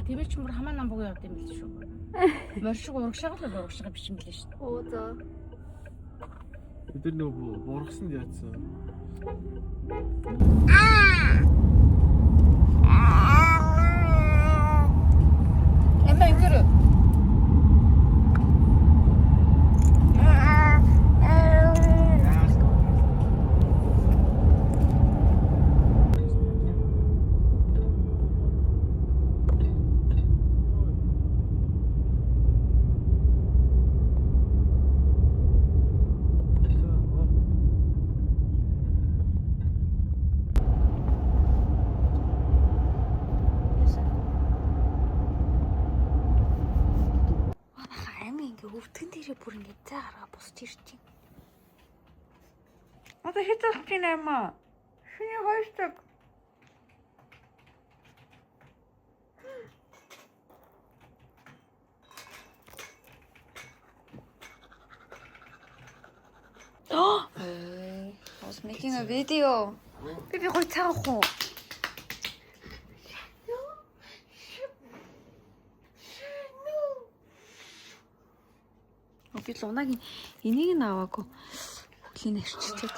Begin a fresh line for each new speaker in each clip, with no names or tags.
Тиймээ ч мөр хамаа нам буг явд юм бэл шүү. Морь шиг урагшаага л урагшаага биш юм билээ шүү.
Оо за.
Бид нар нөгөө бургасанд яатсан.
Эмээ ингэр.
За, ор.
Манайха амин ингээ өвдгөн дээрээ бүр ингээ зай гаргаа босч ирж байна.
Одоо хэд болж байна юм аа? Шөнийн 2 цаг.
I was making a video. Би гой цаг авах уу? Би лунагийн энийг нь аваагүй. Хөлийн арчичээд.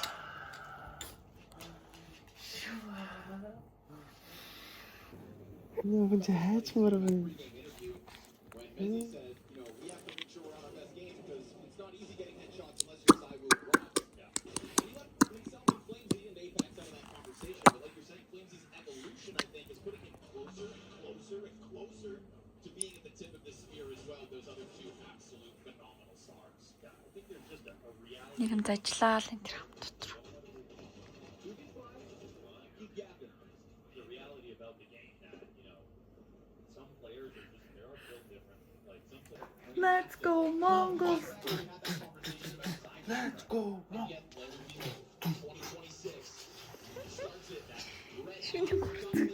Нөгөө чи хайчмаар байна.
Нэг нь зажлаа л энэ тэр хам дотор.
Let's go Mongols.
Let's go.
Шинэ гүрцэг.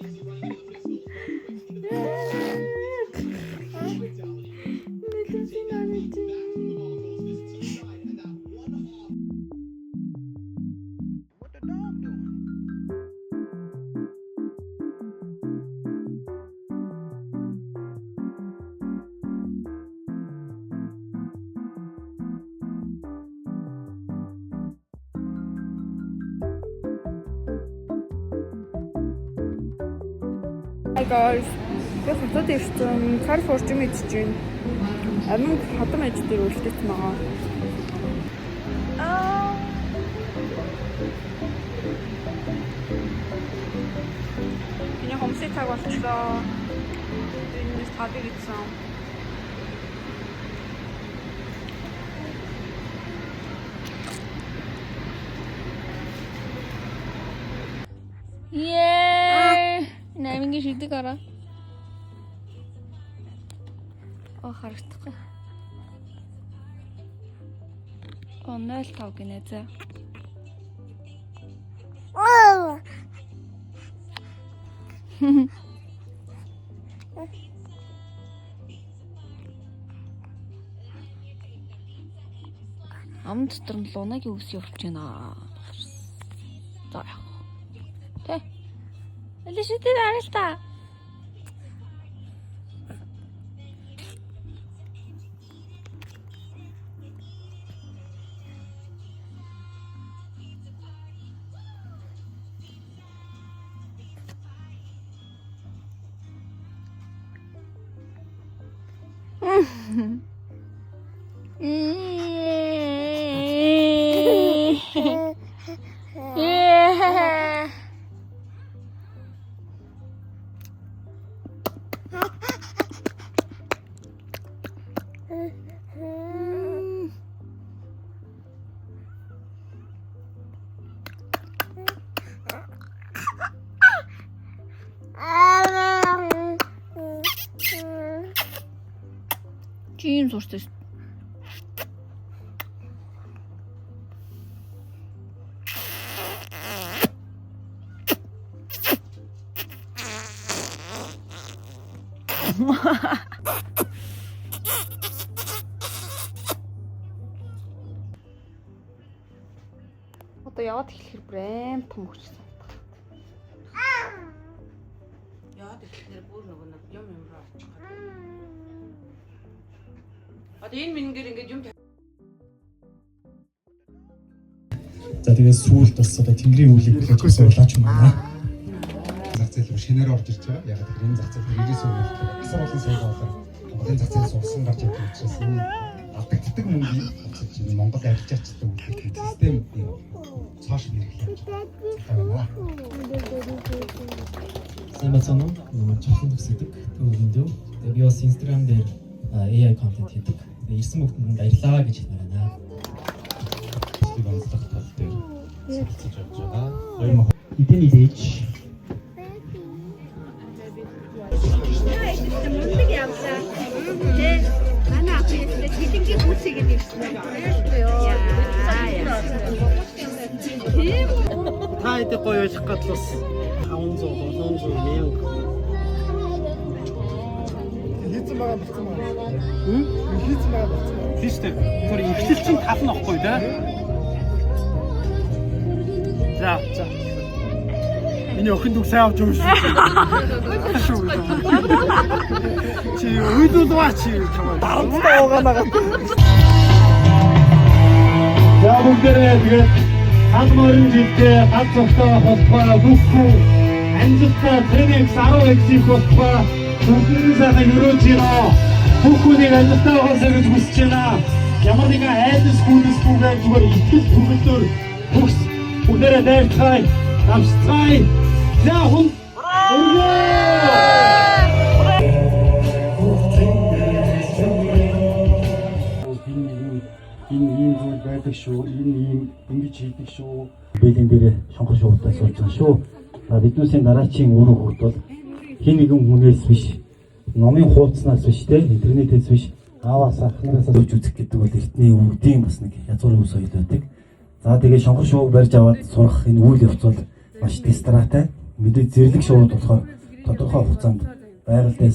Нэлээд нарийн.
Hi guys. Би хотод ирсэн. Carrefour юм идэж байна. Амин хатам аж дээр үлдээсэн байгаа. Аа. Миний хомсын цаг болчлоо. Энэс тавыг идсэн.
Yay! Наймингийн шидэг араа. Оо харагдахгүй. Оо 05 гинэ зэ. Ам дотор нь лунагийн үс явж байна. За яах. Тэ. Аль шидэг арай л та. Yeah. Чи юм сурсан шүү.
Одоо яваад эхлэхэр бүр аим том хүч санагдах.
Яваад Тэр бүр нөгөө нэг юм юм руу очих гэдэг. Одоо энэ мингээр ингээд юм
За тэгээд сүүлд бас одоо Тэнгэрийн үүлийг хүлээж авсан сурлаач юм байна.
Зах зээл рүү шинээр орж ирж байгаа. Яг тэр энэ зах зээл 99 үед асар олон сая доллар Монголын зах зээлээс улсан гарч ирдэг учраас энэ алдагддаг мөнгийг буцаж энэ Монгол арилжаачтай үлдэх систем цоош хэрэглэж байгаа.
Сайн байцгаана уу? Нөгөө чухал төсөдөг төвөндөө. Тэгээд би бас Instagram дээр AI контент хийдэг. Тэгээд ирсэн бүгдэнд баярлалаа гэж хэлмээр байна.
Төслийг онцлох тал дээр суралцаж явж байгаа. Хоёр мах
Эдэн идэж
Мундаг явлаа. Тэ манай ах хэлсэн хилэнгийн хүүсийгээд ирсэн. Яа. Тийм.
Та хэдий гоё ойлгох гад бас 500, 700, 1000.
Хийцэн байгаа болцсон байна. Хийцэн байгаа болцсон байна.
Тийм шүү дээ. Тэр эхлэл чинь тал нь охгүй да. За, за. Миний охин дүг сайн авч өгнө шүү. Шүү. Чи уйдуулваа чи чамаа.
Дарамттай байгаа нагаа.
За бүгдээрээ тэгээд хад морин жилдээ гад цогтой болтугай бүх хүн амжилттай 10x 10x хийх болтугай бүгдний сайхан өрөөж байна. Бүх хүнийг амжилттай байгаасай гэж хүсэж байна. Ямар нэгэн айдас гүнэсгүйгээр зүгээр итгэл төгөлдөр төгс бүгдээрээ дайрцгаая, давсцгаая. За хүн өргөө!
Энэ ийм энэ ийм зүйл байдаг шүү. Энэ ийм ингэж хийдэг шүү.
Бэлэн дээр шонхор шуугтаа сууж байгаа шүү. За биднүүсийн дараачийн үр хөвгт бол хин нэгэн хүнээс биш, номын хуудаснаас биш те, интернетээс биш, ааваас ахнараасаа сууж үзэх гэдэг бол эртний өвгдийн бас нэг язгуурын үс соёл байдаг. За тэгээ шонхор шууг барьж аваад сурах энэ үйл явц бол маш дистратай. Мэдээж зэрлэг шувууд болохоор тодорхой хугацаанд байгальтай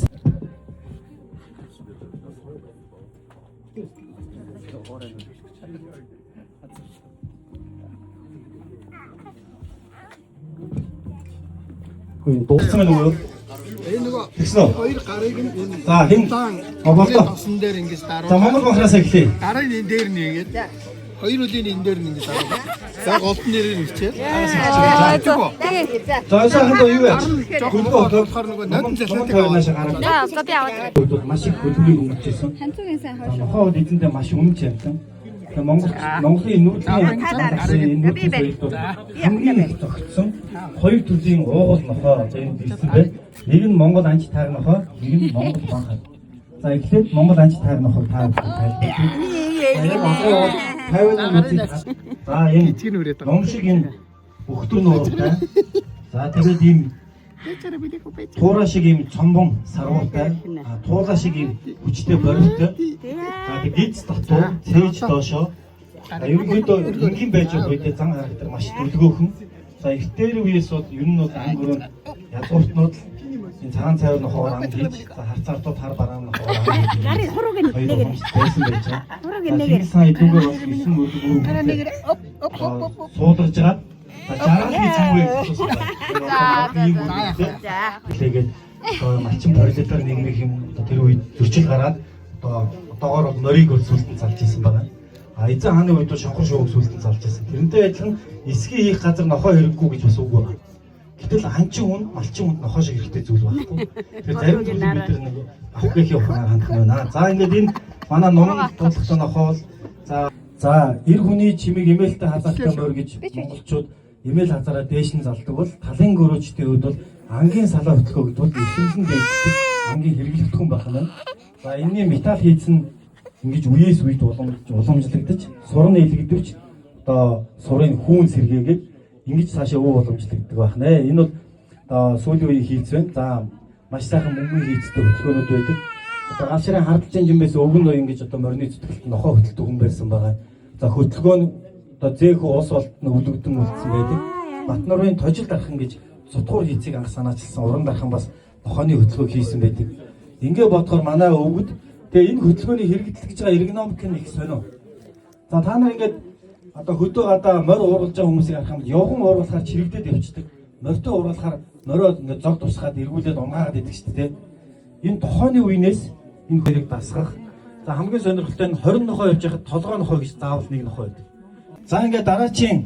Үгүй дууссан байна уу юу?
Энэ нөгөө
Тэгсэн үү?
хоёр гарыг нь энэ
За хэн Оболто.
тосон дээр ингэж
За
даруул.
Монгол бахраас эхлэе.
Гарыг энэ дээр нэгээд хоёр үлийн энэ дээр нь ингэж даруул. За голтон нэрээр хичээл.
За сайхан доо юу яаж?
Жохон болохоор нөгөө нодон залхаадаг аваад.
За за би аваад.
Үед бол маш их хөдөлмөрийг өнгөрчээсэн.
Ханцугийн сайн хойш.
Нохоо бол эзэндээ маш үнэнч юмсан. Тэгээ Монгол Монголын нүүдлийн энэ нүүдлийн соёлд бол хамгийн их зохицсон хоёр төрлийн уугуул нохоо за энд ирсэн байна. Нэг нь Монгол анч тайг нохоо, нэг нь Монгол банхай. За эхлээд Монгол анч тайг нохоог та бүхэн тайлбарлая. За яг одоо 50 минутыг за энэ
Эцэг нь үрээд
ном шиг энэ бөхтөр нууртай. За тэгээд ийм Туура шиг ийм цомбон сарвуутай, туула шиг ийм хүчтэй боривтой. За тэг гиз татуу, цээж доошоо. За ерөнхийдөө энгийн байж байгаа үедээ зан характер маш дүлгөөхөн. За эртээр үеэс бол ер нь бол ан гөрөөнд язгууртнууд л энэ цагаан цайвар нохоогоор ан хийж, за харцаартууд хар бараан нохоогоор ан хийж.
Гарын хурууг нь
Хоёр
нэгээр.
боломж байсан байж байгаа.
Хурууг
За
нь нэгээр.
Чингис хаан эдүүгээр бас 9 өдөр бүр суулгаж байгаа. За 60 цаг үе гэсэн байна. За Тэгээд одоо малчин пролетар нийгмийн юм одоо тэр үед зөрчил гараад одоо одоогоор бол морийг бол сүлд нь залж исэн байна. А эзэн хааны үед бол шонхор шууг сүлд нь залж исэн. Тэрнтэй адилхан эсхий хийх газар нохоо хэрэггүй гэж бас үг байна. Гэтэл анчин хүн, малчин хүнд нохоо шиг хэрэгтэй зүйл байхгүй. Тэгэхээр зарим зүйлийг бид нар нэг авах гэхийн ухаанаар хандах нь байна. За ингээд энэ манай нуран дуудлагатай нохоо бол за за эр хүний чимийг эмээлтэй хазаартай морь гэж монголчууд эмээл хазаараа дээш нь залдаг бол талын гөрөөчдийн хувьд бол ангийн салаа хөтөлгөө гэдэг бол эрхэмлэн дээддэг ангийн хэрэглэгдэхүүн байх нь байна. За энэний металл хийцэн ингэж үеэс үед уламжлагдаж суран нийлэгдэвч одоо сурын хүүн сэргээгээд ингэж цаашаа өв уламжлагддаг байх нэ. Энэ бол одоо сүүлийн үеийн хийц байна. За маш сайхан мөнгөн хийцтэй хөтөлбөрүүд байдаг. Одоо гал ширээ хардалжин жимээс өвгөн ноён гэж одоо морины зүтгэлт нохоо хөтэлдэг хүн байсан байгаа. За хөтөлгөө нь одоо зээх ус болт нь өвлөгдөн үлдсэн байдаг. Батнурын тожил дархан гэж сутгуур хийцийг анх санаачилсан уран дархан бас нохооны хөтөлбөр хийсэн байдаг. Ингээ бодохоор манай өвгөд тэгээ энэ хөтөлбөрийн хэрэгдэл гэж байгаа эргономик нь их сонио. За та нар ингээд одоо хөдөө гадаа морь уурлаж байгаа хүмүүсийг харах юм бол явган уурлахаар чирэгдээд явчихдаг. Морьтой уурлахаар Морио ингээд зог тусгаад эргүүлээд унгаагаад идэг шүү дээ. Энэ тухайны үеэнээс энэ хэрэг дасгах. За хамгийн сонирхолтой нь 20 нохой явж байхад толгой нохой гэж заавал нэг нохой байдаг. За ингээд дараачийн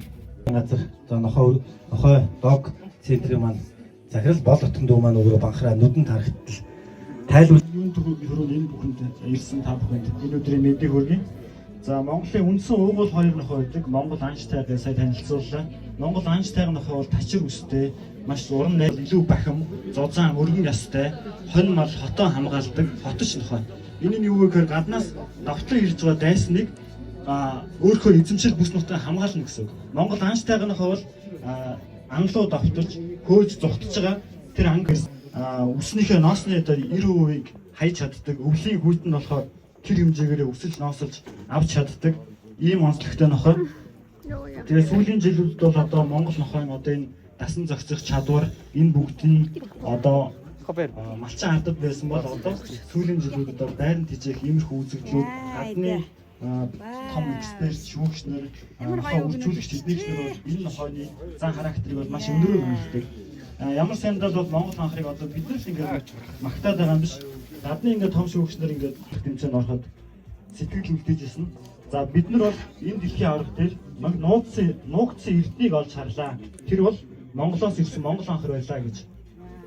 газар за нохой нохой дог центрийн маань захирал бол отон дүү маань өөрөө банхраа нүдэнд харагдтал тайлбар
Юун түрүүн энэ бүхэнд ирсэн та бүхэнд энэ өдрийн мэндийг хүргэе. За Монголын үндсэн уугуул хоёр нохой байдаг. Монгол анж тайгаа сая танилцууллаа. Монгол анж тайга нохой бол тачир үстэй, маш уран найр, илүү бахим, зузаан, өргөн ястай, хонь мал хотоо хамгаалдаг хотч нохой. Энэ нь юу вэ гэхээр гаднаас давтлан ирж байгаа дайсныг өөрийнхөө эзэмшил бүс нутгаа хамгаална гэсэн үг. Монгол анж тайга нохой бол анлуу давталж, хөөж зугтаж байгаа тэр анги үснийхээ ноосны одоо 90%-ийг хайж чаддаг. Өвлийн хүйтэн болохоор тэр хэмжээгээрээ өсөлж ноосолж авч чаддаг. Ийм онцлогтой нохой. Тэгээ сүүлийн жилүүдэд бол одоо Монгол нохойн одоо энэ дасан зохицох чадвар энэ бүгд нь одоо малчин ардад байсан бол одоо сүүлийн жилүүдэд бол байран тижээх иймэрхүү үзэгдлүүд гадны том эксперт шүүгч нар нохой үржүүлэгч тэднийх нар бол энэ нохойны зан характерыг бол маш өндөрөөр үнэлдэг. Ямар сандал бол Монгол анхрыг одоо бид нар л ингээд магтаад байгаа юм биш. Гадны ингээд том шүүгч нар ингээд тэмцээнд ороход сэтгэл үлдээж ирсэн. За бид нар бол энэ дэлхийн аварга дээр маг нуугдсан эрднийг олж харлаа. Тэр бол Монголоос ирсэн Монгол анхар байлаа гэж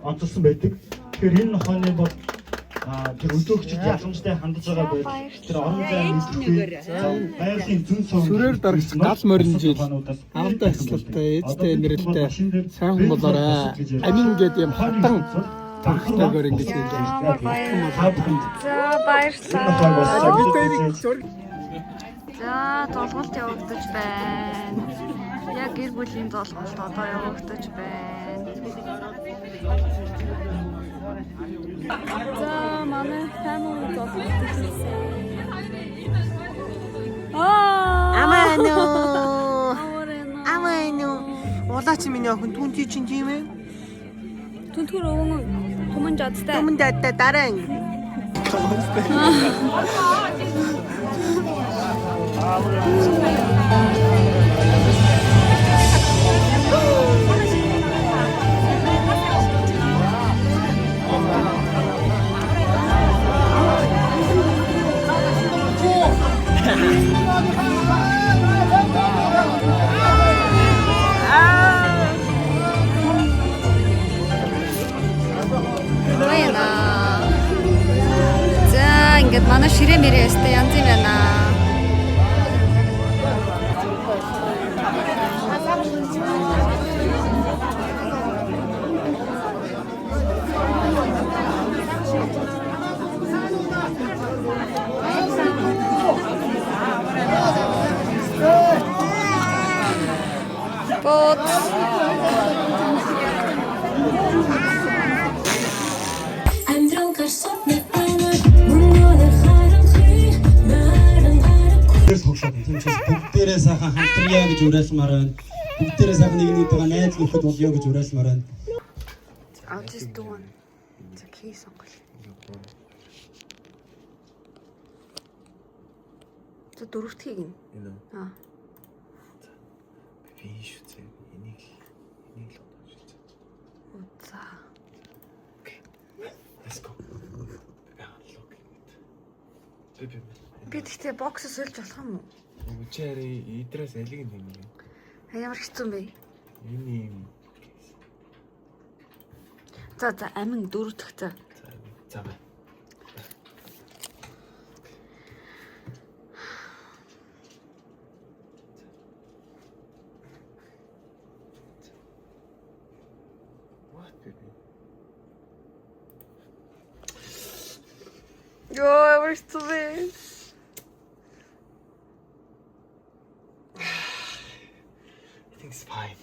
онцолсон байдаг. Тэгэхээр энэ нохойны бол тэр өдөөгчд яламжтай хандаж байгаа байдал тэр орон зай мэдрэхгүй байгалийн зүүн сувн
Сүрээр дарагч гал морин жил аавтай туслалтай ээжтэй инрэлтэй сайн хүн болоорой. Амин гээд юм хатан төрхтэйгээр ингэж хэлээ.
За баярлалаа. За золголт явагдаж байна. Яг гэр бүлийн золголт одоо явагдаж байна. За манай family золголт хийсэн. Аа.
Амаа.
Амаа.
Улаач миний охин түнти чинь тийм ээ.
Түнтгэр өвөн түмэн жадтай.
Түмэн дадтай дараа анги.
Баяна. За ингээд манай ширээ мэрээ өстэй янз юм байна. Бот.
Амьдрал гарсан нэг мөнгөөр харанхуй наран гарахгүй.
Тэр тогшоод тийм учраас бүгдээрээ сайхан хамтрая гэж уриалмаар байна. Бүгдээрээ сайхан нэг нэгтэйгээ найз нөхөд болёо гэж уриалмаар байна.
I'll just do one. За key сонгол. За дөрөвдгийг нь.
Энэ үү?
Аа.
Би энэ шүү зэ. Энийг л одоо шүү зэ.
За.
Let's go. Би unlock it. Би
Би тэгтээ box сольж болох юм уу?
Чи арай идрээс алиг нь юм.
А ямар хэцүү юм бэ?
Энэ юм.
За за амин дөрөв дэх за.
За бай. What baby?
Йоо ямар хэцүү бэ?
I think it's fine.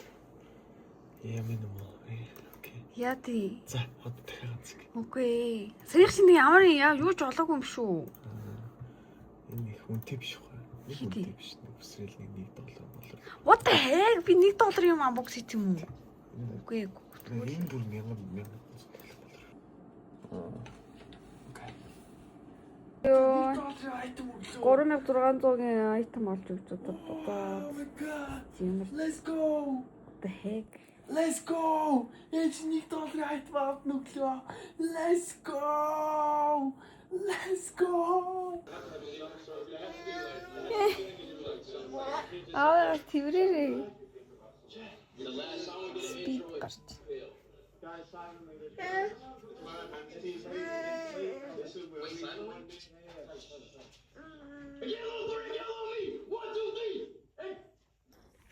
Yeah, minimal. Okay.
Яа тий.
За, одоо дахиад ганц.
Үгүй ээ. Саях чинь нэг ямар яа юу ч олоогүй юм шүү.
Энэ их үнэтэй биш үү? Нэг
Хэдий?
үнэтэй биш. Нэг үсрээл нэг 1 доллар доллар.
What the heck? Би 1 доллар юм unbox хийх юм уу? Үгүй ээ.
Энэ бүр 1000 1000 доллар. Okay.
Йоо. 3600-ийн item олж өгч одоо. Ямар
Let's go.
What the heck?
Let's go. Ээж 1 долларын item авд нүглөө. Let's go. Let's go.
Аа, тэрвэрээ. Speed гарч.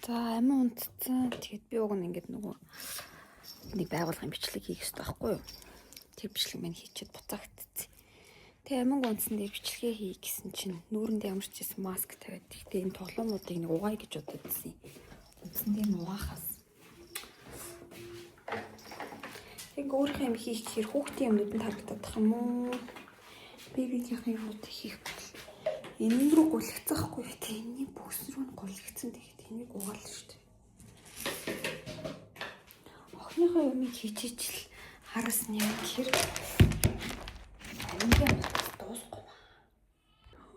За, амин унтцсан. Тэгэхэд би уг нь ингээд нөгөө нэг байгууллагын бичлэг хийх хэрэгтэй байхгүй юу? Тэр бичлэг маань хийчихэд буцаагдчихсан. Тэгээ аминг унтсан дээр бичлэгээ хий гэсэн чинь нүүрэнд ямар ч байсан маск тавиад. Гэхдээ энэ тоглоомнуудыг нэг угаая гэж бодод байсан. Унтсан дээр нь угаахаас. Тэг өөрийнхөө юм хийх гэхээр хүүхдийн юмнууд нь харагдах юм уу? Бэбигийнхээ юмнуудыг хийх бол энэ рүү гулгацсахгүй юу? Тэг энэний бүс рүү нь гулгацсан. Тэгээд энийг угаал шүү дээ. Охиныхоо юмыг хийчихэл хараас нь юм гэхээр амингийн амтас дуусахгүй.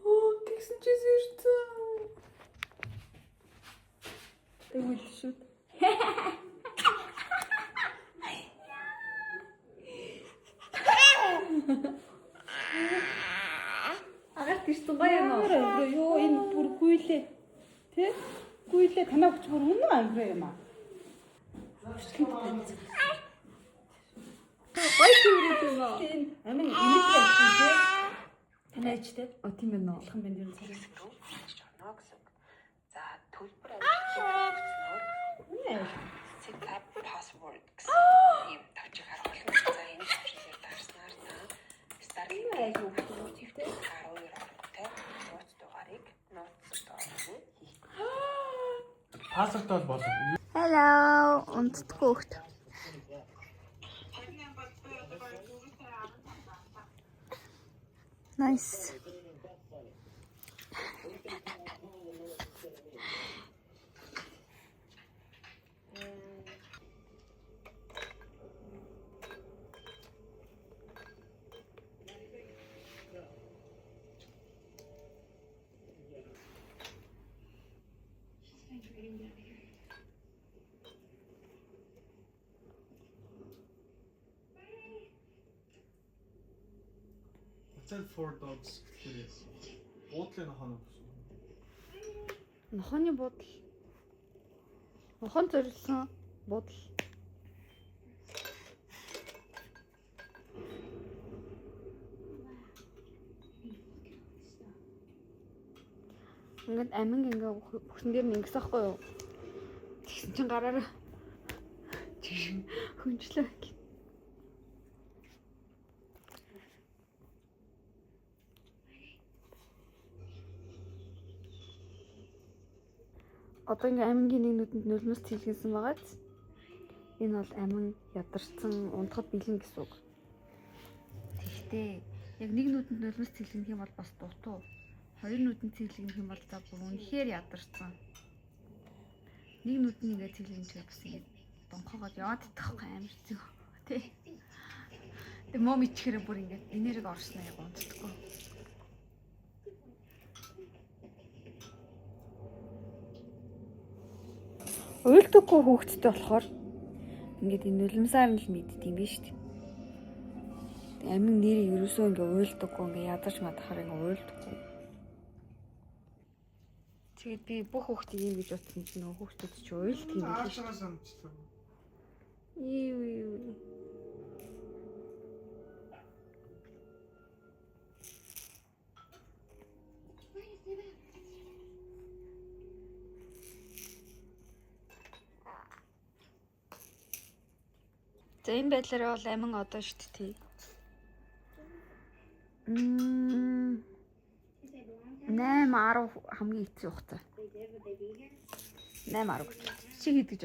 Оо, тэгсэн чи сэрцэн. Тэгвэл шүү.
Агарт ирсэн гоё юм уу? Йоо, энэ бүр гүйлээ. Тэ? Гүйлээ танаа хүч бүр үнэн амраа юм аа.
Гоё тэрвэрээд юм аа.
Энэ амин имэдэр авсан тий. Танаа ээжтэй.
О, тийм байна уу?
Алхан байна юм цаг.
За, төлбөр авчихсан үнэ set up password гэсэн ийм товчийг харах болно. За, энэ товчийг дарснаар та Starlink-ийн 12 оронготой нууц дугаарыг нууц одоо хийх.
Пассворд бол болов.
Hello, унтдаггүй хөхт. Nice.
Hotel for Dogs гэхээр буудлын нохоо гэсэн.
Нохооны буудал. Нохон зориулсан буудал. Ингээд амин ингээ бүхэн дээр нь ингэсэн хгүй юу? Тэгсэн чинь гараараа чигшин хөнжлөө. Одоо ингээ амингийн нэг нүдэнд нулимс цэлгэнсэн байгааз энэ бол амин ядарсан унтахад бэлэн гэсэн үг. Тэгэхдээ яг нэг нүдэнд нулимс цэлгэнэх юм бол бас дутуу. Хоёр нүдэнд цэлгэнэх юм бол за бүр үнэхээр ядарсан. Нэг нүд нь ингээ цэлгэнчихээ бас ингээ донхоогоод яваад идэх амар зүг тий. Тэг мом ичхээр бүр ингээ энерги орсноо яг унтдаггүй. Уйлдаггүй хүүхэдтэй болохоор ингээд энэ нулимсаар нь л мэддэг юм биш үү? Амин нэрийг ерөөсөө ингээ уйлдаггүй, ингээ ядарч мадахаар ингээ уйлдаггүй. Тэгээд би бүх хүүхдийг юм гэж бодсон чинь нөгөө хүүхдүүд чи уйлдаг юм биш үү? Юу юу. За, энэ байдлаараа бол амин одоо шүү дээ. 8 10 хамгийн эцсийн хугацаа. 8 10 гэж. Чи хэд гэж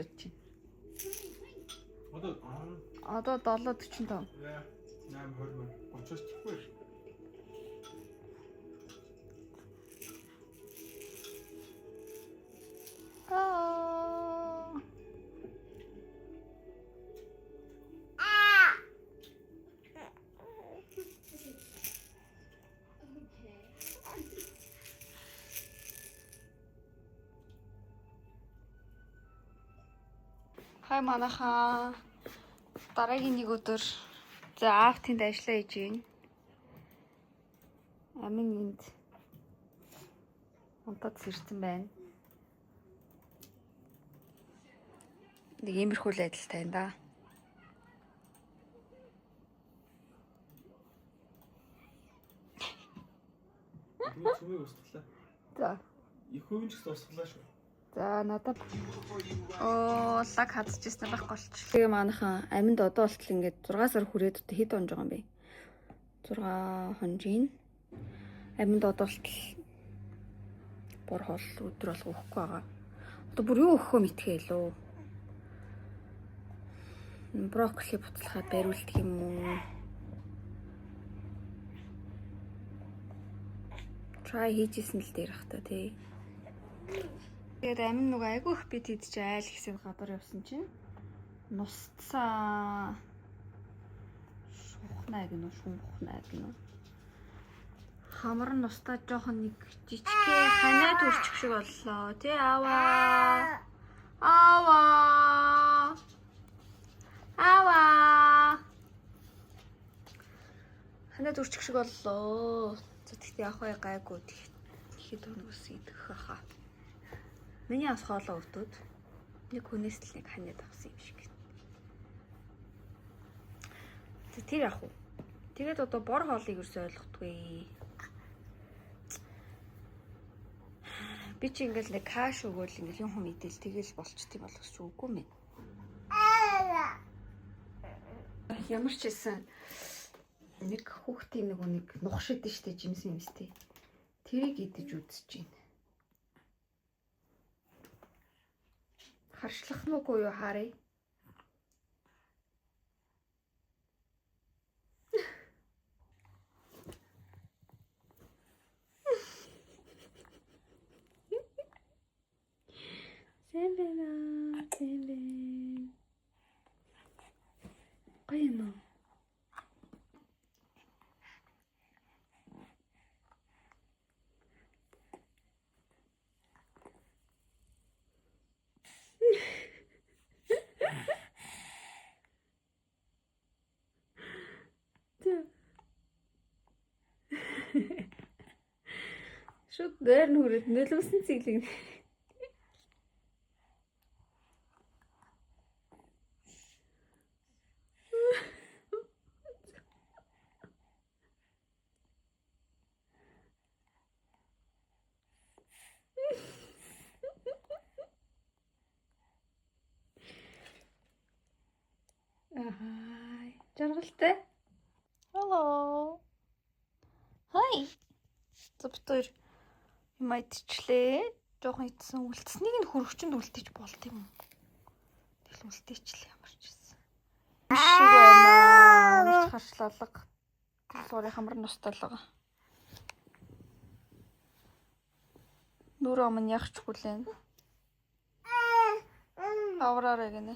бодож байна? Одоо 7:45.
8 20 30-аас чихгүй.
Аа.
Хай манайхаа. Дараагийн нэг өдөр за аав тэнд ажиллаа хийж байна. Амин энд унтаад сэрсэн байна. Нэг иймэрхүү л байдалтай юм да.
Цүмийг устглаа.
За.
Их хувийн ч гэсэн устглаа шүү.
За надад оо лаг хадчихсан байхгүй болчихлоо. Тэгээ манайхан аминд одоо болтол ингээд 6 сар хүрээд одоо хэд онж байгаа юм бэ? 6 хонжийн. Аминд одоо болтол бор хоол өдөр болго өгөхгүй байгаа. Одоо бүр юу өгөхөө мэдхээ лөө. Брокколи буцалгаад бариулдаг юм уу? Try хийжсэн л дээр ах та тий. Тэгээд амин нөгөө айгүй их бит идэж айл хэсэг гадар явсан чинь нусцсан. Шухнаа гэнэ үү, шүнхнаа гэнэ үү. Хамар нь нустаа жоохон нэг жижигхэн ханаа төрчих шиг боллоо. Тий аава. Аава. Аава. Ханаа төрчих шиг боллоо. За тэгтээ явах бай гайгүй тэгэхэд өнөөс идэх хаа. Миний ас хоолоо өвдөд нэг хүнээс л нэг ханаад авсан юм шиг. За тэр явах уу. Тэгээд одоо бор хоолыг ерөөсөй ойлгохгүй. Би чи ингээл нэг каш өгөөл ингээл юм хүм идэл тэгэл болчтой болгоч үгүй мэн. Ямар ч хэлсэн нэг хүүхдийн нөгөө нэг нух шидэн штэ жимсэн юмстэй. Тэрийг идэж үзэж байна. Харшлах нь үгүй юу харъя. Сайн байна уу? Сайн байна. Гоё юм уу? Шууд дайр нь хүрээд нулимсан цэглэг. Аа, жаргалтай. Hello. Hi. Зөвхөн юм идчихлээ. Жохон идсэн үлдсэнийг нь хөрөгчөнд үлдээж болт юм. Тэгэл үлдээчлээ ямар ч гэсэн. Шиг байна. Маш харшлалга. Сурын хамар нусталга. Нүрээ минь ягч хүлээн. Авраарай гинэ.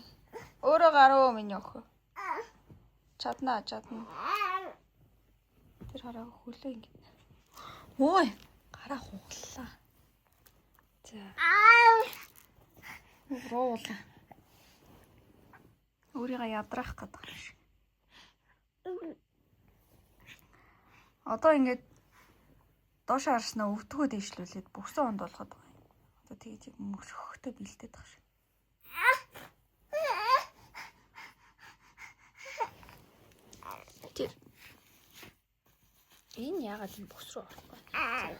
Өөрөө гаруу минь охин. Чадна чадна. Тэр хараа хөлөө ингэ. Ой, гараа хуглаа. За. Руула. Өөрийгөө ядраах гэдэг юм шиг. Одоо ингээд доош харснаа өвдгөө дэвшлүүлээд бүхсэн онд болгоод байгаа юм. Одоо тэгэж мөшөхтэй бэлдээд байгаа шиг. Тэр. Энэ яагаад энэ бүс рүү орохгүй байна?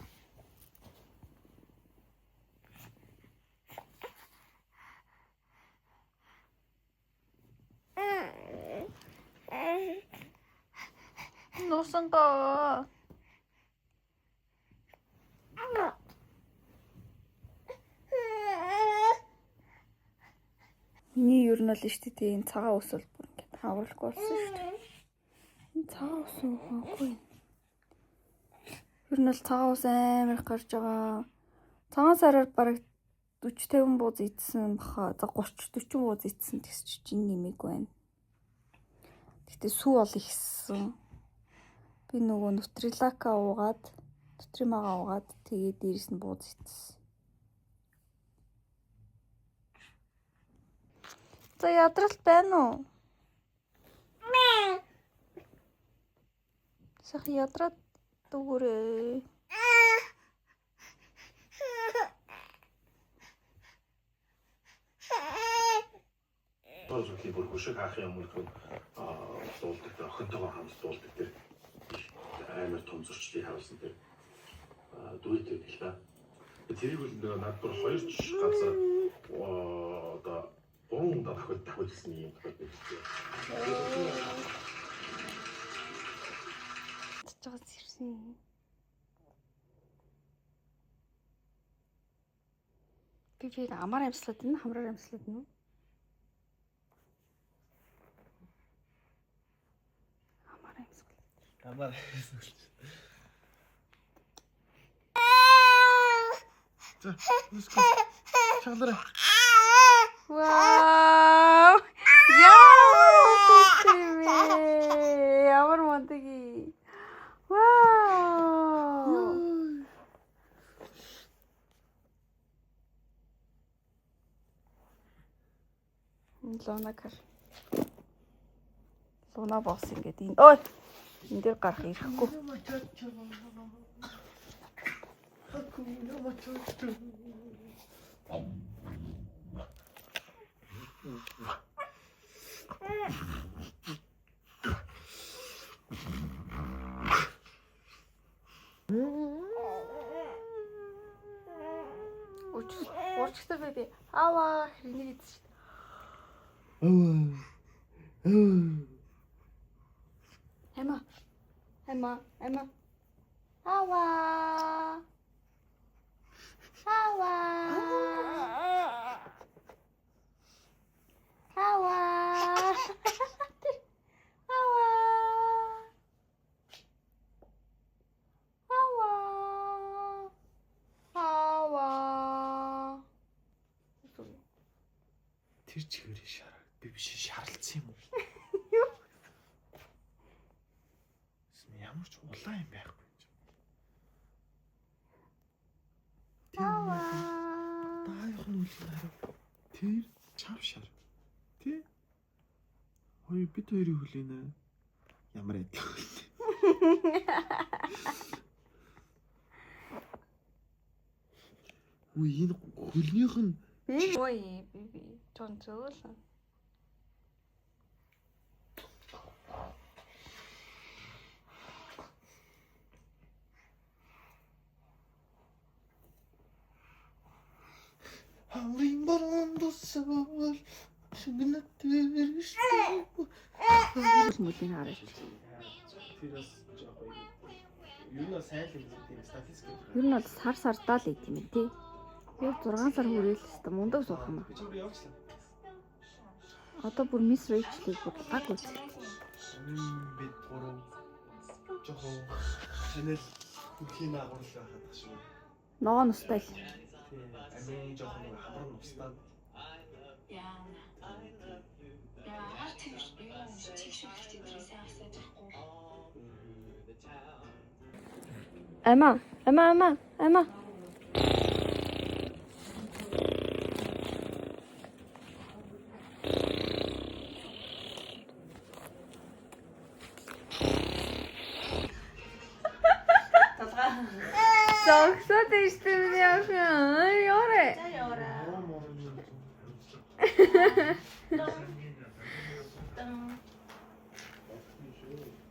Нусангаа. Миний ер нь бол шүү дээ энэ цагаан ус бол бүр ингээд хавралгүй болсон шүү дээ. Энэ цагаан ус уухгүй. Ер нь бол цагаан ус амар их гарч байгаа. Цагаан сараар бараг 40 50 бууз идсэн баха. За 30 40 бууз идсэн тэгс чи жин нэмээгүй байна. Гэтэ сүү бол ихсэн. Би нөгөө нутрилака уугаад, нутримага уугаад тэгээд дээрэс нь бууз идсэн. За ядралт байна уу? Сайхан ядраад өгөөрэй.
Зүйлийг бүр хөшиг хаах юм бол дуулдаг тэр охинтойгоо хамт дуулдаг тэр амар том зөрчлийг харуулсан тэр дуэт байдаг л да. Тэрийг бол нөгөө над бүр хоёр газар одоо гурван удаа дахиад юм тохиолдол байсан.
Чагаас ирсэн. Би амар амьслаад байна, хамраар амьслаад байна уу? Амар амьсгал.
Амар амьсгал. За, let's go. Шаглаарай.
Вау! Яа! Ямар мундаг юм. Вау! Луна кар. Луна босс ингээд энэ. Ой! Энэ дээр гарах ирэхгүй. Уурчтай бэби. Аваа хэрэг идсэн шүү дээ. Эмма. Эмма, Эмма. Аваа. Аваа. Аваа. Аваа. Аваа. Аваа.
Тэр чигээр шараа. Би биш шаралцсан юм уу?
Юу?
Ямар ч улаан юм байхгүй юм чи.
Аваа.
Даах нь үл харав. Тэр чав шар. Тэ? Хоёр бид хоёрын хүлээнэ. Ямар адилхан вэ? Үгүй энэ хөлнийх нь
Би ой би чон зөөлөн.
Халын баруун шингэлэтэр шүү.
Мүлийг хараач.
Тэр бас жоох юм. Ер нь сайн л юм тийм статистик.
Ер нь бол сар сардаа л идэм юм тий. Яг 6 сар хүрээл хэвээр мундаг суух юм аа.
Би ч өөр явуулчлаа.
Одоо бүр Мисс Рэйчлийг бүр лаг үз.
Бид гурав жоохон Chanel бүхийн агуурл байхад тах шүү.
Ногоон устай л.
Тийм амин жоохон нэг хамар нь устаад.
Ама, ама, ама, ама. Зогсоод ирсэн миний охин. Яарэ.
За яваарай.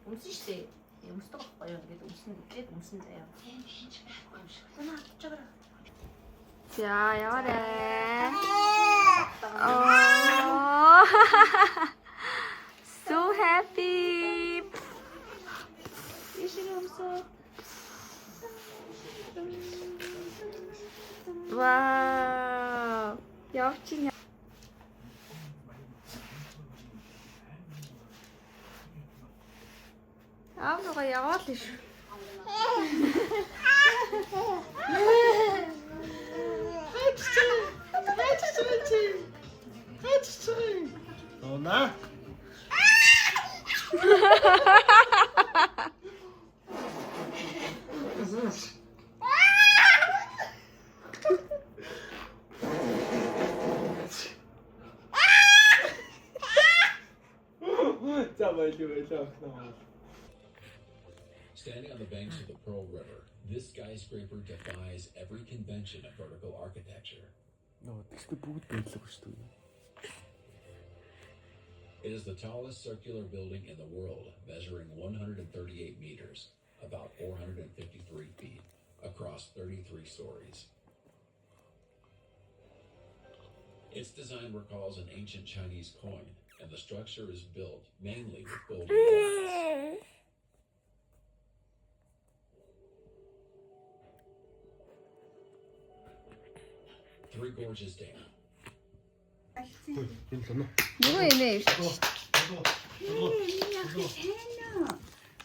Өмсөн штэ. Өмсдөг байхгүй юу? Тэгээд өмсөн гэхэд өмсөн заяа. Тийм хинч байхгүй юм шиг. Луна авчаарай.
За яваарай. Oh. So happy.
Ишиг өмсөө.
Вау. Явчих. Аав нөгөө яваал ш.
Луна. Баяли баяли охиноо.
Standing on the banks of the Pearl River, this skyscraper defies every convention of vertical architecture.
Нөө тэгсээ бүгд баялаг шүү дээ.
It is the tallest circular building in the world, measuring 138 meters, about 453 feet, across 33 stories. Its design recalls an ancient Chinese coin, and the structure is built mainly with golden glass. Three Gorges Dam.
Нөгөө эмээ ирж.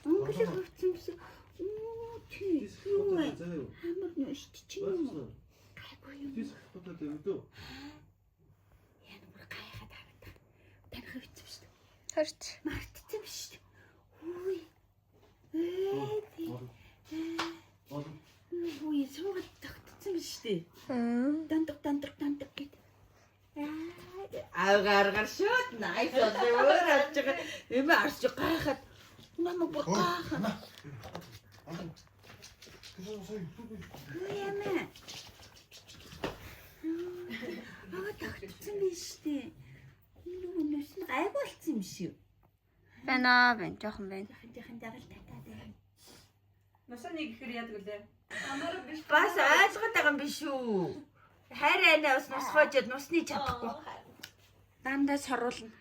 Өнгөлөг хөвцөн биш. Үу тий. Юу вэ? Амар нүшт чи юм уу? Гайгүй юм.
Тийс хатаад өгдөө.
Яна бүр гайхаад харагдах. Таних хөвцөн биш.
Харч.
Мартцсан биш. Үгүй. Ээ тий. Үгүй суугаад тогтцсон биш үү? Дандаг дандаг дандаг гэд.
Аа гаргаар шууд найс болоо өөр авч байгаа. Эмээ арч гайхаад
Намайг бүр гайхаад. Үгүй ямаа. Аа тогтцсон биш үү? Нөгөө нүс нь гайг болцсон юм шиг.
Байна байна, жоохон байна.
Жахан жахан татаад байна.
Нусаа нэг ихээр яадаг лээ.
бас ойлгоод байгаа юм биш үү? Хайр айнаа бас нус хоожод нусны чадахгүй.
Дандаа соруулна.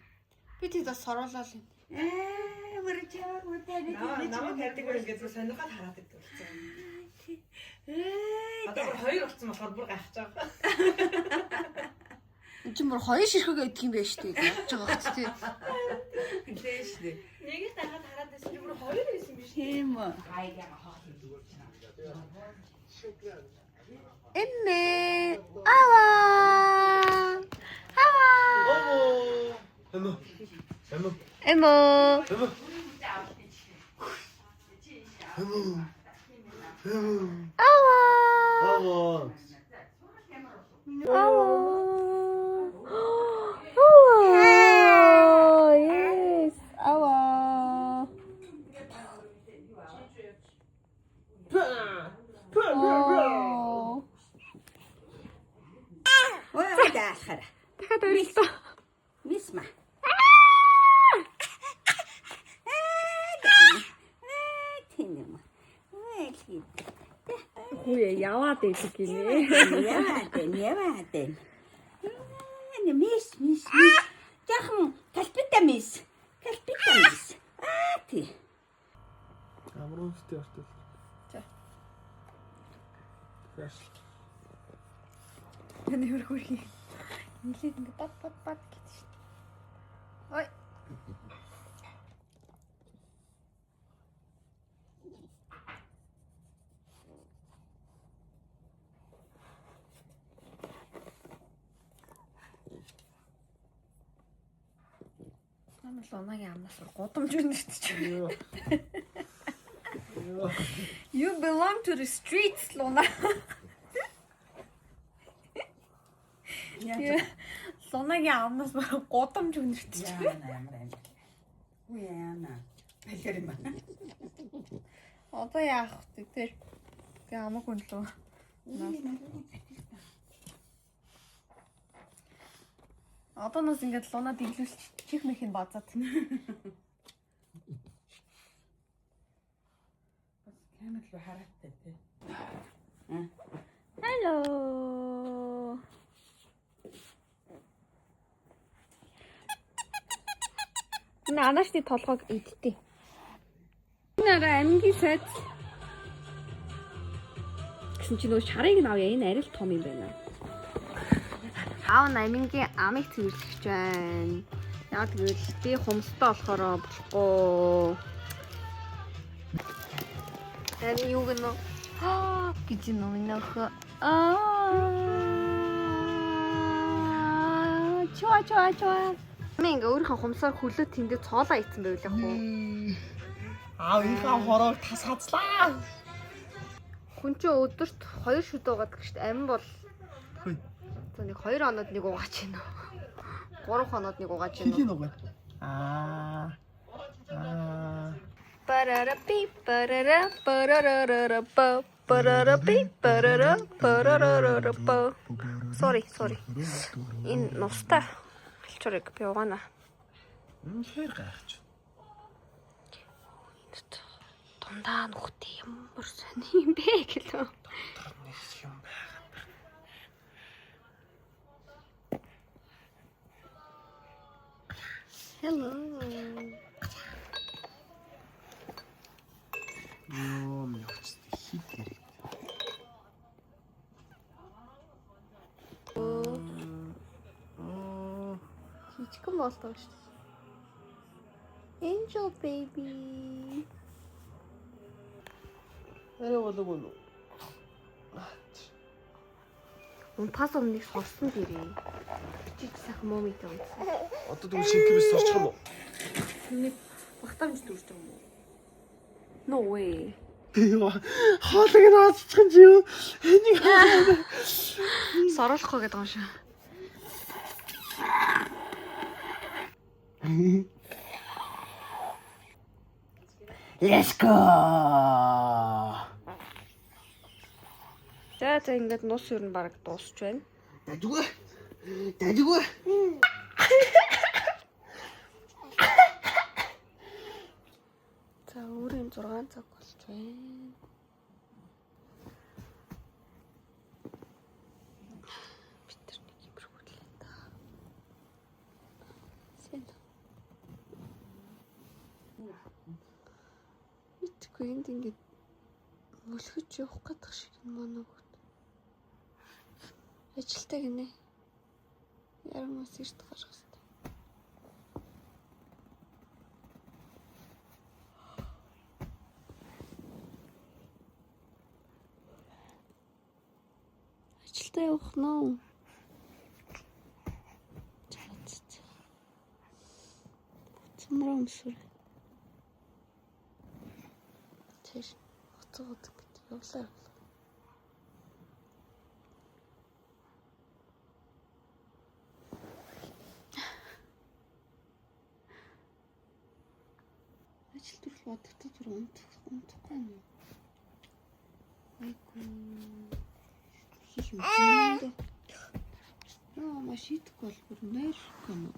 Би тэд бас соруулаад юм.
Аа бүр чамаг үдээ
Намайг хайрдаг бүр ингээд бүр сонирхоод хараад идэг болсон.
Ээ
Одоо бүр хоёр болсон болохоор бүр гайхаж байгаа.
Энд чинь бүр хоёр ширхэг идэх юм байна шүү дээ. Явж байгаа хэвчээ тий.
Гэлээ шүү дээ.
Нэг л дагаад хараад байсан чи бүр хоёр байсан биш.
Тийм үү.
Эмээ. Аваа. Аваа.
Эмо. Эмо.
Эмо.
Эмо. Эмо. Эмо.
Аваа.
Аваа.
Аваа. Аваа. Yes. Аваа. Оо.
Ой даахара.
Дахиад орилдоо.
Мисма. Тийм юм. Ой л
Хүүе яваад байдаг гинэ.
Яваад байна, яваад байна. Аа, мис мис мис. Жахан калпита мис. Калпита мис. Аа тий.
Амар үнэтэй артыл.
За.
Фрэш.
Таны хөр хөрхий. Нилээд ингээ бат бат бат гэдэг шин. Ой. Намайг Лунагийн амнаас гудамж өнөртч. You belong to the streets, Луна. Yeah. Лунагийн амнаас гудамж өнөртч.
Яана ямар юм. Үгүй яана. Балер юм аа.
Одоо яах вэ тэр? Тэгээ хамаагүй нь лөө. Одоо нас ингээд Луна дэглүүлч чих мэх нь базаад.
Бас камер руу харааттай тий.
Hello. Энэ анаашны толгойг идтий. Энэ арай амингийн сайд. Гэсэн чинь нөгөө шарыг нь авъя. Энэ арай л том юм байна. Аав нь амингийн амыг цэвэрлэж байна. Яг тэгвэл би хумстай болохоор болохгүй. Ами юу гэнэ? Аа гэж нүнөх. Аа. Чуа чуа чуа. Ми ингээ өөрийнхөө хумсаар хөлөө тэндээ цоолоо ицсэн байвал яг уу.
Аавынхаа хороог тас хазлаа.
Хүн чинь өдөрт 2 шүд угаад гэх чинь амин бол
Хөөе.
За нэг 2 хоноод нэг угаач гинэ. 3 хоноод нэг угаач гинэ.
Хин угаа. Аа. Аа.
Парарапи парара парарарара па парарапи парара парарарара па. Sorry, sorry. Энэ нустай алчуурыг би угаана.
Үнэхээр гайхаж.
Дундаа нүхтэй ямар сони юм бэ гэлээ.
Дотор нэг юм байгаа.
Hello.
Йоо, явчихсан хит хэрэг.
Жижигхэн болдог шүү дээ. Angel baby.
Арай болоогүй нү.
Унтахаас өмнө нэг сурсан дээрээ. Чич сайхан муу мэдээ унтсан.
Одоо тэгвэл шинэ биш сурчих юм уу?
Миний багтаамж дүүрч байгаа юм уу? No way.
Йоо, хоолыг нь олцчих юм чи юу? Энийг
Сороолохгүй гэдэг юм шиг.
Let's go.
За за ингээд нус ер нь баг дуусч байна.
Дажгүй. Дажгүй.
За өөрийн 6 цаг болж байна. Бид нар нэг иймэрхүү л та. Сэн. Мэдгүй энд ингээд мөлхөж явах гэдэг шиг юм манай хөлт. Ажилтаа гинэ. Ярамаас эрт гарах хэрэгтэй. Ажилдаа явах нь уу? За за за. Цамраа өмсөр. Тэр хоцоод ингэж явлаа явлаа. Ажил төрөл бодогдож зүр унтахгүй юм уу? Айгуу. Хийх юм зөндөө. Наа маш идэхгүй бол бүр нойрхгүй юм уу?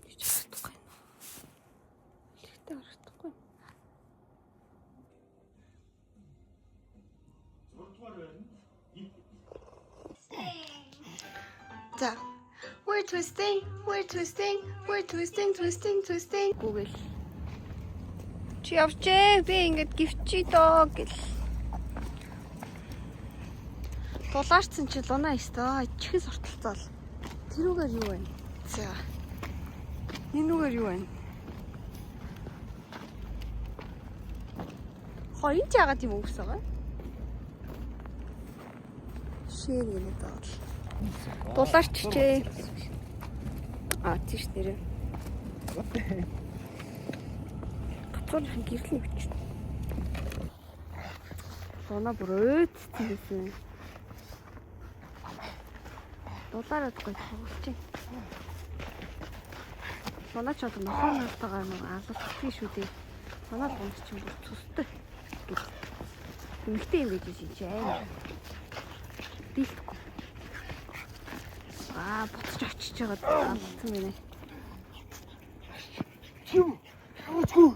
Чи харагдахгүй юм уу? Хэлэхдээ харагдахгүй юм. За. We're twisting, we're twisting, we're twisting, twisting, twisting. Google. Чи явчээ. Би ингээд гівчий доо гэл. Дулаарцсан чи луна өстөө. Чихэн сурталцаал. Тэрүүгээр юу вэ? За. Энүүгээр юу вэ? Хоо энэ ч яагаад юм өвс байгаа? Шээ гэнэ даа. Дулаарчжээ. А тийш нэрээ. Гацуурын гэрэл нэвч. Луна бүр өөдсөн байсан. Дулаараад гоё тоглож байна. Луна ч одоо нохоонортойгоо нэг алуулахгүй шүү дээ. Манай луна ч юм бүр цустай. Эмэгтэй юм байж чи амар. Дийлдэхгүй. Аа буцаж очиж байгаад алдсан гинэ.
Юм. Хөөцгүү.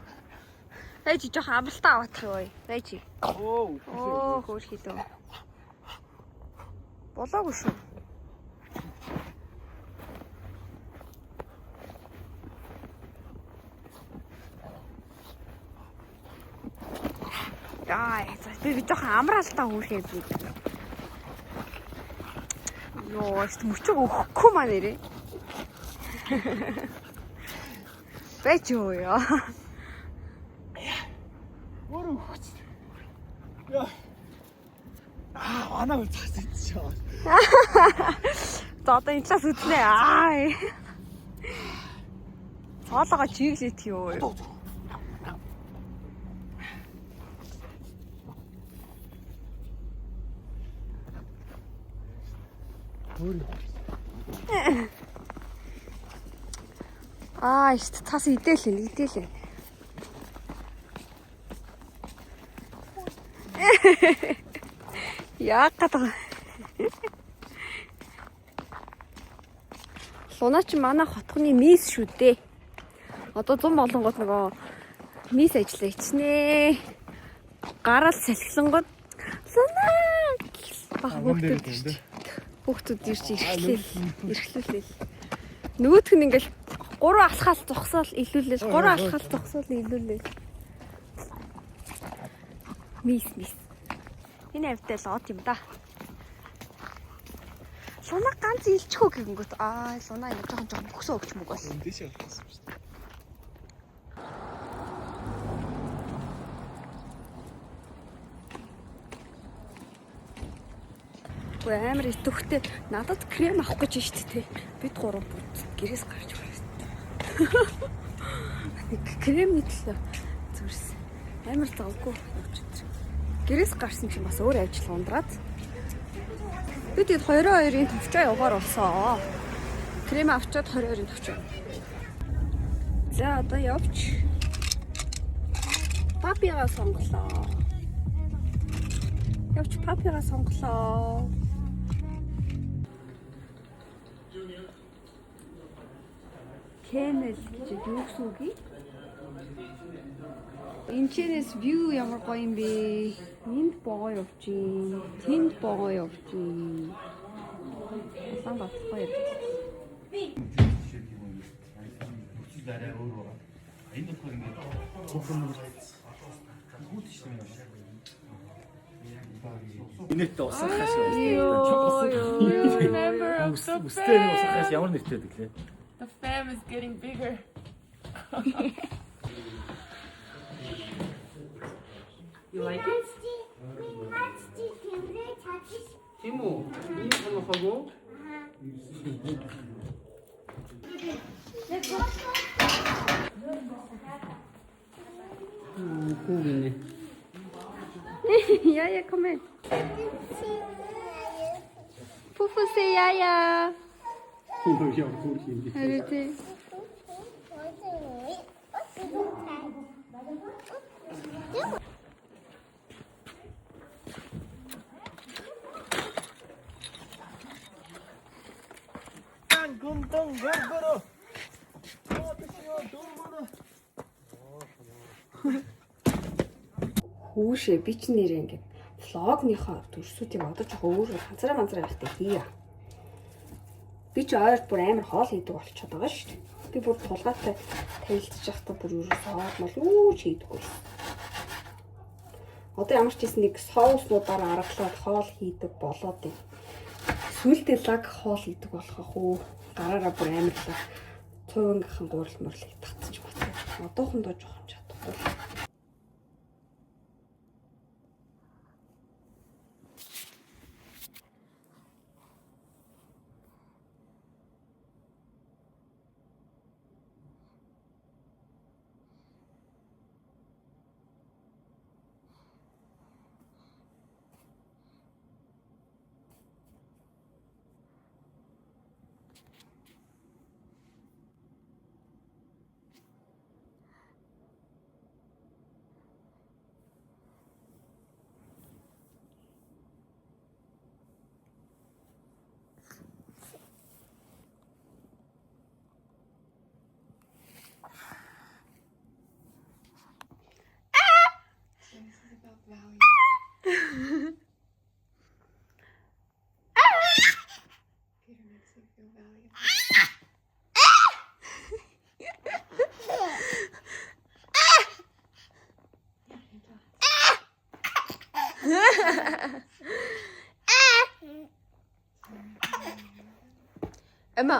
Байж жоохон амралтаа авах юу вэ? Байж.
Оо.
Оо хөөр хийлээ. Болоогүй шүү. Яа, за би жоохон амралтаа хөөрхөө би. Йоо, ч мөчөг өгөхгүй маа нэрээ. Байж юу яа.
Өөрөө өгч. Яа. Аа, манай үл цаас идчихээ.
За одоо энэ талаас үзнэ. Аа. Цоологоо чиглээд юу.
Аа, ихт цаас идээлээ, идээлээ. Яах гэдэг. Луна чи манай хотхны мисс шүү дээ. Одоо зун болонгууд нөгөө мисс ажиллаа ичнэ. Гараал салхилангууд Луна бах хүүхдүүд хүүхдүүд ирж ирэхлээл ирэхлүүлээл. Нөгөөх нь ингээл гурван алхаал зогсоол илүүлээл гурван алхаал зогсоол илүүлээл. Мисс мисс. Энэ автай л од юм да. Луна ганц илчихүү гэнгүүт аа Луна ингэ жоохон жоохон бөхсөө өгч мөг бол.
Дэшээ болсон шүү дээ.
Үгүй амар идэвхтэй надад крем авах гэж шүү дээ. Бид гурав гэрээс гарч ирсэн. Нэг кремний төлөө зүрсэн. Амар завгүй өчигдөр. Гэрээс гарсан чинь бас өөр ажил ундраад. Би тэгэд 22-ын товчоо явгаар болсон. Крем авчаад 22-ын товчоо. За одоо явж папигаа сонголоо. Явж папигаа сонголоо. Кенэл гэж юу гэсэн үг юм? Энэчнээс view ямар гоё юм бэ? Энд богоо явж гин, тэнд богоо явж гин. Улаан батлахгүй юм.
Нөхцөл арай өөр байгаа. Энэ болохоор ингээд хүүт шүү дээ. Инээдтэй усан хаш
You remember
Үстэй нэг усан хаш ямар нэртэй байдаг лээ?
The fam is getting bigger.
You like it? Тийм үү? Ийм сонирхоогүй? Үгүй гинэ.
Яя, come in. Пуфу say яя.
Ямар хөөрхөн юм бэ?
Харин тий.
Гүнтэн горгоро.
Хүүшээ би ч нэрээ ингээд влогныхоо төрсүүдийг одоо жоохон өөр ганцаараа ганцаараа байхтай хийе. Би ч ойр бүр амар хоол хийдэг болчиход байгаа шүү дээ. Би бүр тулгаатай танилцж байхдаа бүр ерөөсөө хоол мол юу ч хийдэггүй. Одоо ямар ч хийсэн нэг соуснуудаар аргалаад хоол хийдэг болоод юм. Сүүлдээ лаг хоол хийдэг болох ах уу. Гараараа бүр амар лаг цувангийнхан гурал мурал татчих батсан. Одоохондоо жоохон чадахгүй.
Value. Peter makes you feel valuable.
Emma.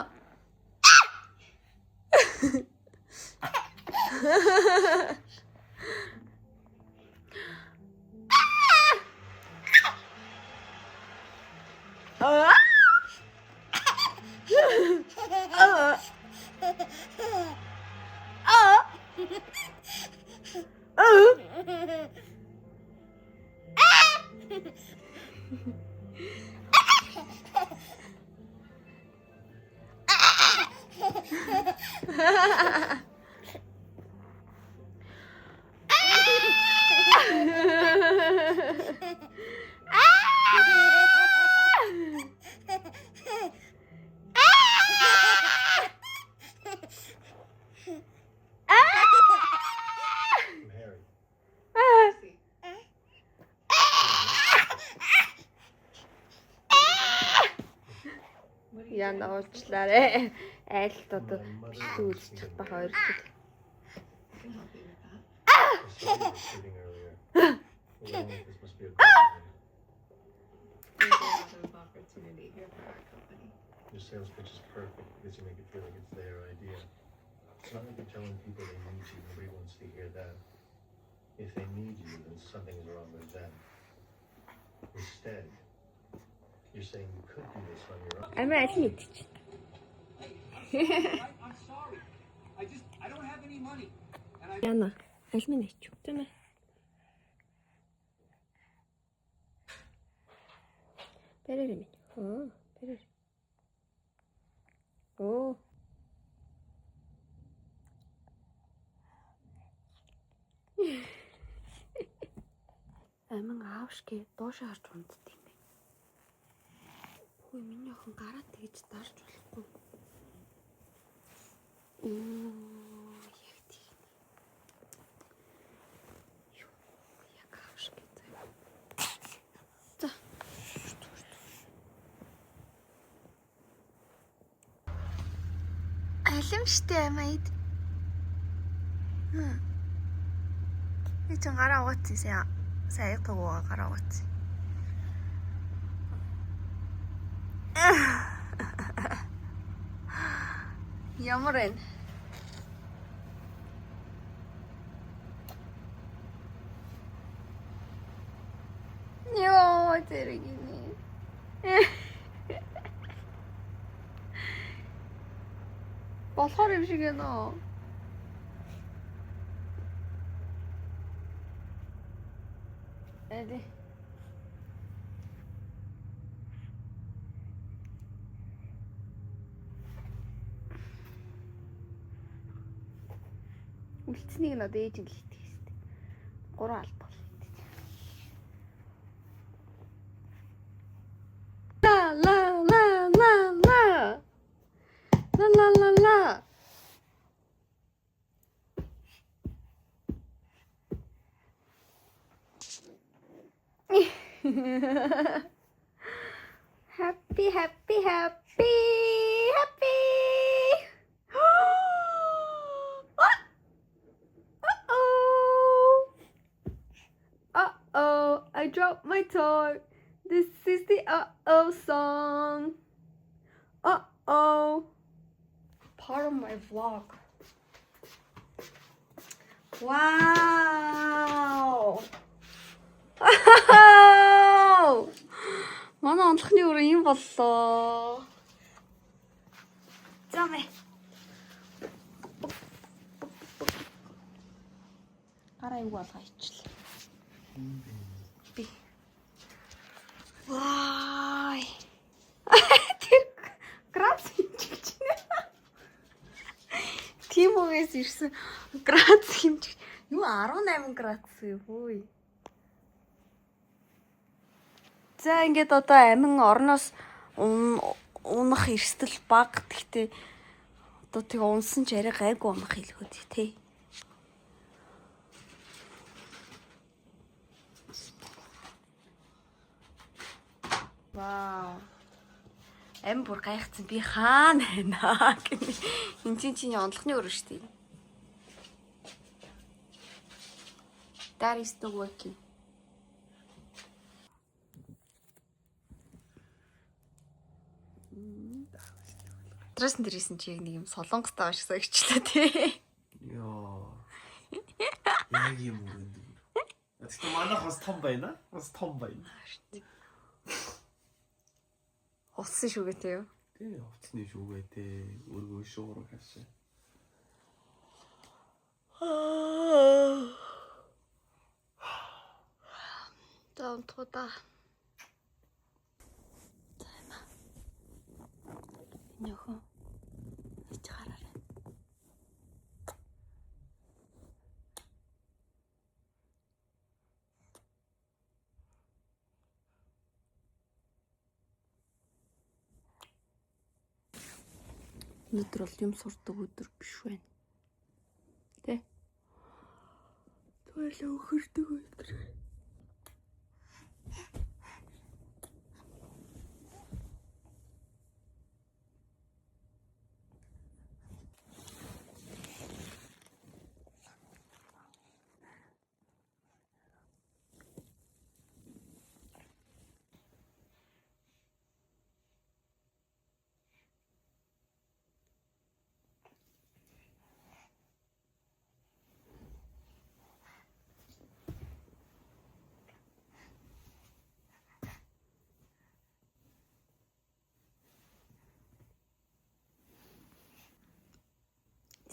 Яна уулчлаарэ. Айлт одоо бичлэг үзчих бах ойртол.
Your sales pitch is perfect because you make it feel like it's their idea. It's not like you're telling people they need you. Nobody wants to hear that. If they need you, then something's wrong with them. Instead, you're saying you could do this on your own.
Амин аль нь идчих. Яна, аль минь ичв. Тийм ээ. Бэрэр минь. Хөө, бэрэр. Оо. Амин аавшгэ дуушаа харж унтд юм бэ. Хөөе, миний охин гараа тэгж дарж болохгүй. Оо, яг тийм. Юу, яг аавшгэ заяа. За.
Алим штэ амид. Би чинь гараа угаацсан сайн. Сайн аяг гараа угаацсан.
Ямар вэ? Йоо, зэрэг юм. Болохоор юм шиг байна. Эди. Үлдсэнийг нь одоо ээж нь л идэх хэвээр. 3 албал идэж. Ла ла ла ла ла. Ла ла ла ла. Happy happy happy happy. Uh-oh. Uh-oh, I dropped my toy. This is the uh-oh song. Uh-oh. Part of my vlog. Wow. Манай онцлохны өрөө юм боллоо. За мэ. Гараа юу болгоо ичлээ. Би. Вай. Тэр грац хэмжигч нэ. Тийм үгээс ирсэн грац хэмжигч. Юу 18 градус юу хөөе. За ингээд одоо амин орноос унах эрсдэл бага. Гэхдээ одоо тэг унсан ч арай гайгүй унах хэлгүүд тий. Вау. Амин бүр гайхацсан. Би хаана байна гэнэ. Энд чинь чиний онцлохны өрөө шүү дээ. That is the working. Трасан дэрсэн чи яг нэг юм солонгостой байгаа шиг сагчлаа тий.
Йоо. Яг юм өрөнд. Тэгтээ манайх бас том байна. Бас том байна.
Хувцсан шүгэ тий юу?
Тий, хувцсны шүгэ тий. Өргөө шуурга хашаа.
За унтгуудаа. За юм аа. Энэ өхөн. Ич гараарай.
Өнөөдөр бол юм сурдаг өдөр биш байна. Тэ? Түлээ өхөрдөг өдөр.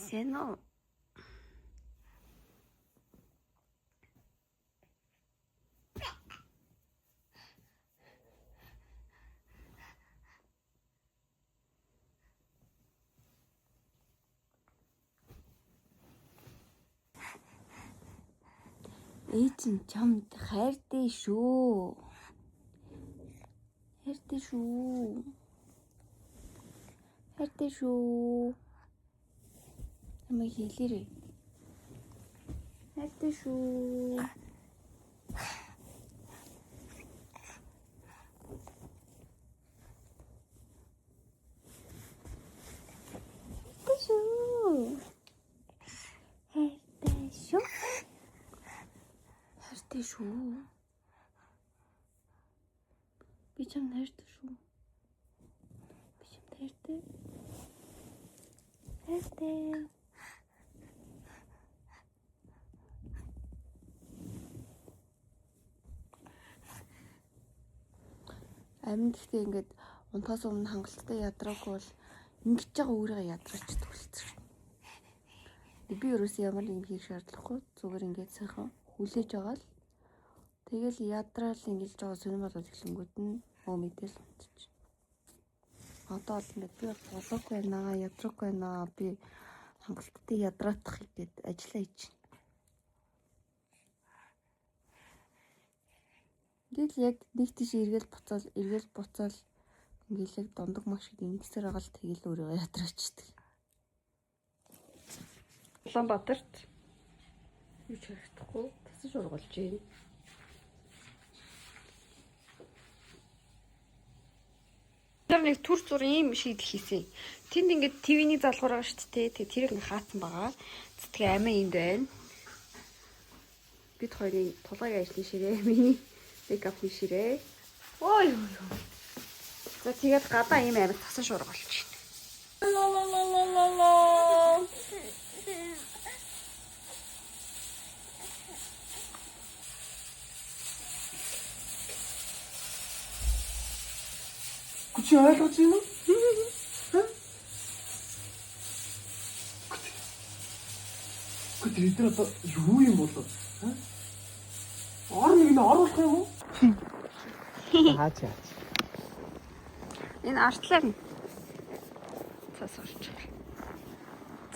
Сайн уу? Ээж нь чамд хайртай шүү. Хайртай шүү. Хайртай шүү. Намайг хэлээрэй. Хайртай шүү. Хайртай шүү. Хайртай шүү. Хайртай шүү. Би чамд хайртай шүү. Би чамд хайртай. Хайртай. Амин гэхдээ ингээд унтахаас өмнө хангалттай ядраагүй бол ингэж байгаа өөрийгөө ядраач түлцсэн шүү. Би ерөөсөө ямар нэг юм хийх шаардлагагүй. Зүгээр ингээд сайхан хүлээж байгаа л тэгэл ядраал ингэж байгаа сонирн болоод эхлэнгүүд нь мэдээл унтчих. Одоо бол ингээд би бол болоогүй байна, ядраагүй байна. Би хангалттай ядраатах гээд ажиллаа хийж. Ингээл яг нэг тийш эргээл буцаал ингээл яг дондог мах шиг ингэсээр байгаа л тэгэл өөрийгөө ядраачдаг. Улаанбаатарт юу ч харагдахгүй тасаж ургалж байна. Тэр нэг түр зур ийм шийдэл хийсэн. Тэнд ингээд ТV-ний залгуур байгаа шүү дээ. Тэгээ тэрийг ингээ хаацсан байгаа. Тэгээ амиа энд байна. Бид хоёрын тулгын ажлын ширээ, миний мейкапны ширээ. Ой ой ой. За тэгээд гадаа ийм амар тасан шуурга болчих.
Чи ойлгож байна уу? Гэхдээ тэр одоо юу юм болоо? Ор нэг нь оруулах юм уу?
Хаач.
Энэ артлаар нь цаас орж байгаа.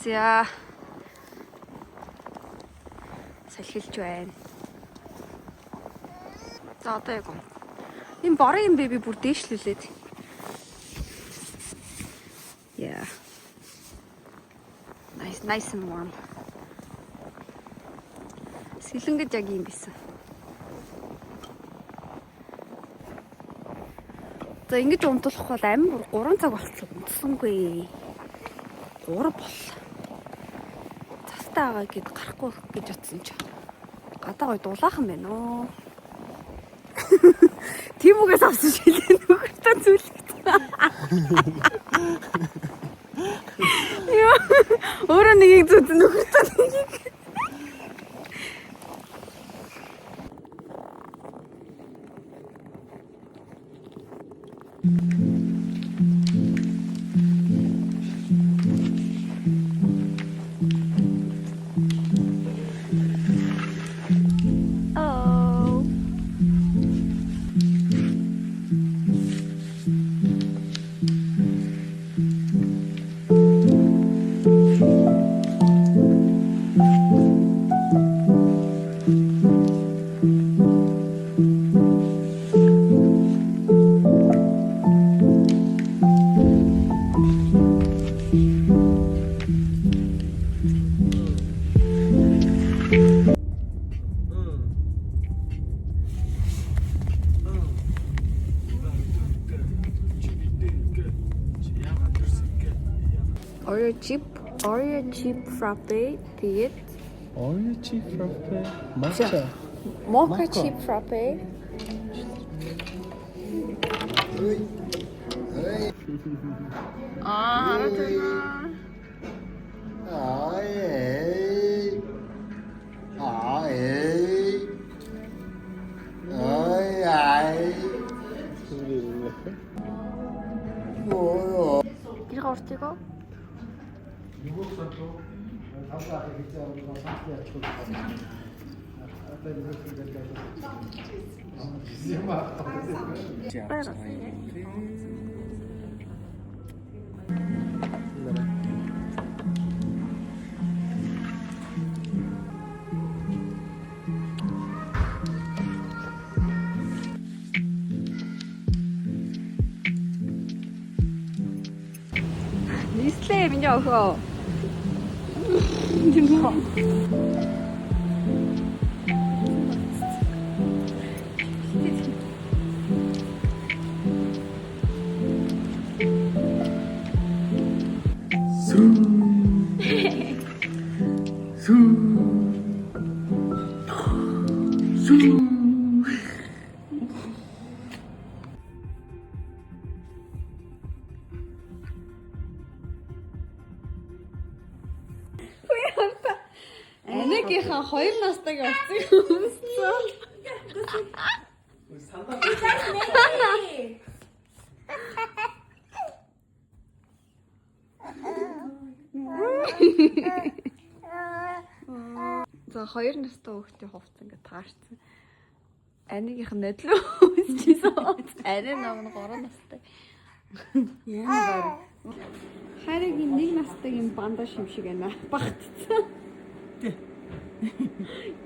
За. Салхилж байна. За одоо яг энэ борын юм бэ би бүр дээшлүүлээд. Yeah. Nice, nice and warm. Сэлэнгэд яг юм байсан. За ингэж унтлах бол амин бүр 3 цаг болчихлоо унтсангүй. 3 боллоо. Цастай байгаа гэд гарахгүй гэж бодсон чи. Гадаа гой дулаахан байна оо. Тийм үгээс авсан шилээ нөхөртөө зүлэгдсэн. Йоо. Өөрөө нэгийг зүт нөхөртөө нэгийг. Oh. Chip Oreo chip frappe тэгээд
Oreo chip frappe, matcha.
Mocha chip frappe. Аа, хараад байна. Тэр гортиго. Нислээ миний охин. Анигийнхаа 2 настайг авцыг өмссөн. За 2 настай хүүхдийн хувцас ингээд таарсан. Анигийнх нь нодлоо өмсчихсэн. Арай нам нь 3 настай. Ямар Харигийн 1 настайг юм бандаж юм шиг байна. Багтцсан.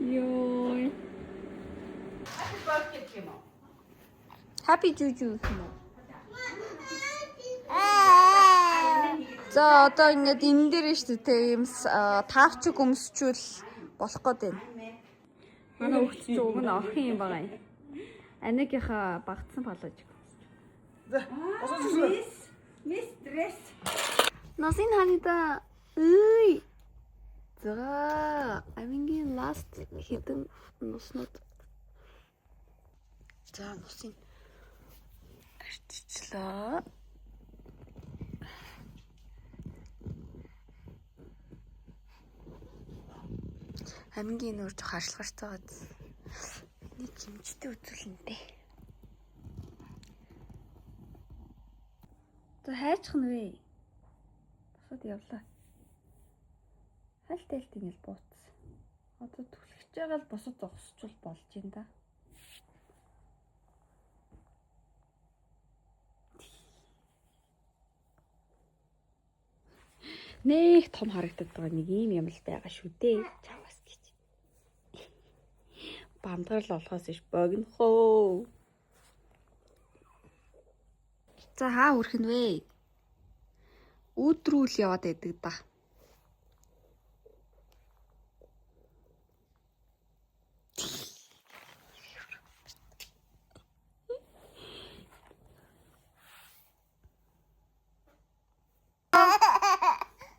Йой. Happy Juju гэх юм уу? За одоо ингээд энэ дээр нь шүү дээ ийм таавчиг өмсчүүл болох гээд байна. Манай хүүхд чинь уг нь охин юм байгаа юм. Анигийнхаа багтсан палаж.
Miss Miss dress.
Насын ханида. Үй. За, амингийн last хэдэн нуснууд. За, нусын арчичлаа. Амингийн нүүр жоох харшлагарч байгаа. Нэг хэмжтэй үзүүлнэ дээ. За хайчих нь вэ? Босоод явлаа. Хальт айлт ингээл бууцсан. Одоо түлхэж байгаа л босод зогсчул болж юм да. Нэг том харагдаад байгаа нэг ийм юм л байгаа шүү дээ. Чаваас гэж. Бамдарл болохоос иш богинохоо. За хаа хүрэх нь вэ? Өдрүүл яваад байдаг да.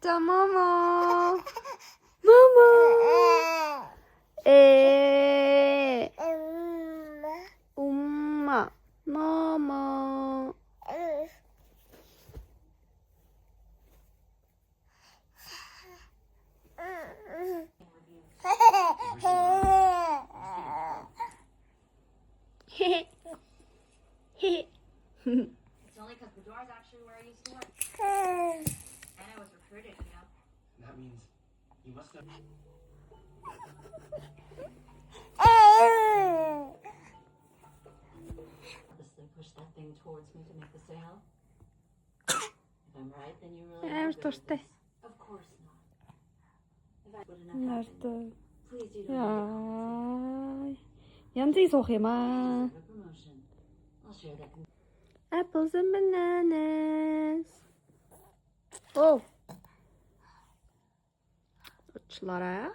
За мама. Мама. Э. Умма. Мама.
It's only because boudoir is actually where I used to work. And I was recruited, you know.
That means you must have.
Purposely push that thing towards me to make the sale. If I'm right, then you really
Амар
are good at
дуртай.
this. Of course not. If I wouldn't have happened.
Нартай.
Please, you don't need to
Яа. Янзын суух юм аа.
have a promotion. I'll share that.
Apples and bananas. Oh. Уучлаарай.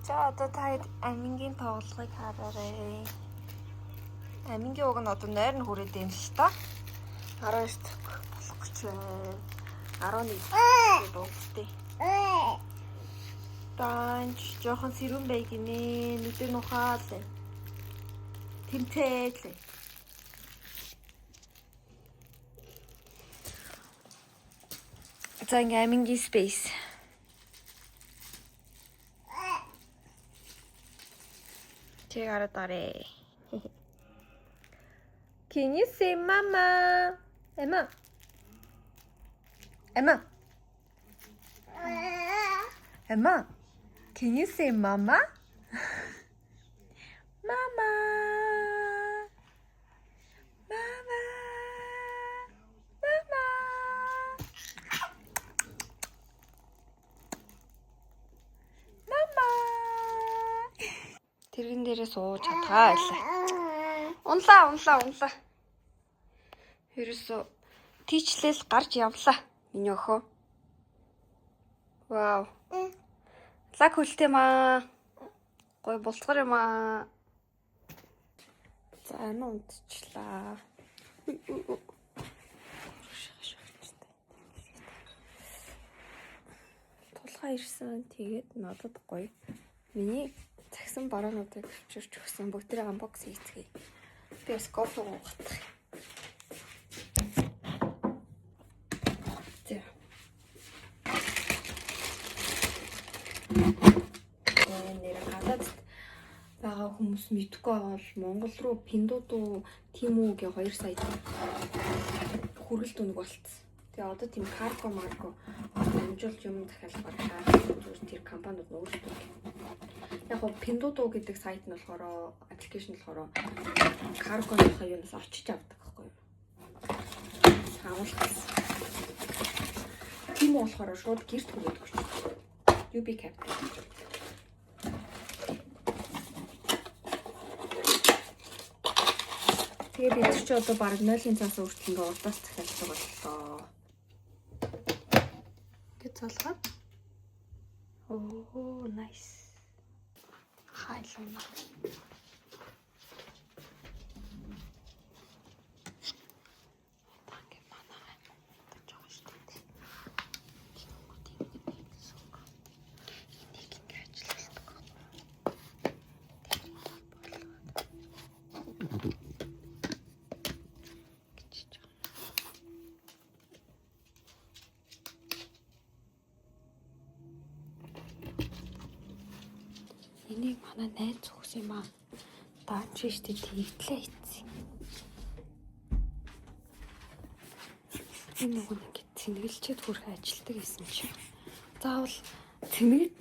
За одоо та хэд амингийн тоглолгыг хараарай. Амингийн уг нь одоо нойр нь хүрээд юм л та. 12 дахь болох гэж.
11 дуустай. Данч жоохон сэрүүн бай гинэ. Нүдэ нухаал. Тэмцээл. За ингээ амингийн space. Тэг хараад арэ. Can you say mama? Emma. Emma. Emma. Can you say mama? Mama. Mama. Mama. Mama.
Тэргэн дээрээ сууж чадгаа байлаа. Унлаа, унлаа, унлаа. Ерөөсөө тийчлэл гарч явлаа. Миний өхөө. Вау. Лаг хөлтэй маа. Гой булцгар юм аа. За амин унтчлаа. Тулгаа ирсэн. Тэгээд надад гоё. Миний цагсан бараануудыг авчирч өгсөн. Бүгдээрээ unbox хийцгээе. Би бас кофе уугах. За. Нэр гадаадд байгаа хүмүүс мэдэхгүй байгаа бол Монгол руу Pinduoduo, Temu гэ 2 сая хүргэлт үнэг болцсон. Тэгээ одоо тийм карго марго дамжуулж юм захиалах бараг шаардлагагүй, зүгээр тэр компаниуд нь өөрсдөө. Яг гоо Pinduoduo гэдэг сайт нь болохоор application болохоор каргоныхаа юунаас очиж авдаг байхгүй юу? Агуулах гэсэн. Temu болохоор шууд гэрт хүрээд өгч. UB Capital. Тэгээ бид нар чи одоо бараг 0-ын цаас хүртэл ингээ урдаас захиалдаг боллоо. Ингээд залгаад. Оо, nice. Хайлна. Энийг манай найз өгсөн юм аа. Даанч штэ тэгтлээ хийцэн. Энэ нөгөө нэг цэнгэлчээд хүрх ажилтдаг гэсэн чинь. Заавал цэнэг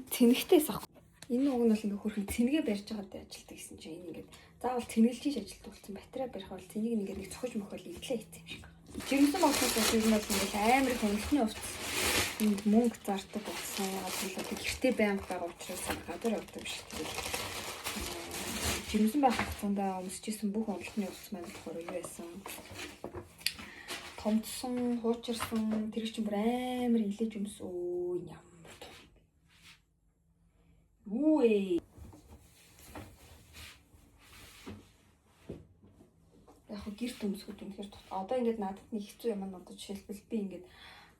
цэнэгтэйс ах. Энэ уг нь бол ингээ хөрхэн цэнгээ барьж байгаад ажилтдаг гэсэн чинь энэ ингээд заавал цэнгэлжиж ажилтдаг болсон. Батарей барих бол цэнийг ингээд нэг цохиж мохол игдлээ хийцэн юм шиг. Жирэмсэн болсноос бол ер нь бол ингээд амар их уналтны увц энд мөнгө зардаг болсон. Яагаад гэвэл одоо гэртээ байнга байгаа учраас гадуур явдаг юм шиг. Тэгээд жирэмсэн байх хугацаанд өмсөжсэн бүх уналтны увц маань болохоор юу байсан? Томдсон, хуучирсан тэр чинь бүр амар илээж өмс. Өө ямар том. Юу вэ? Яг хөө гэрт өмсгөд үнэхээр одоо ингээд надад нэг хэцүү юм нь одоо жишээлбэл би ингээд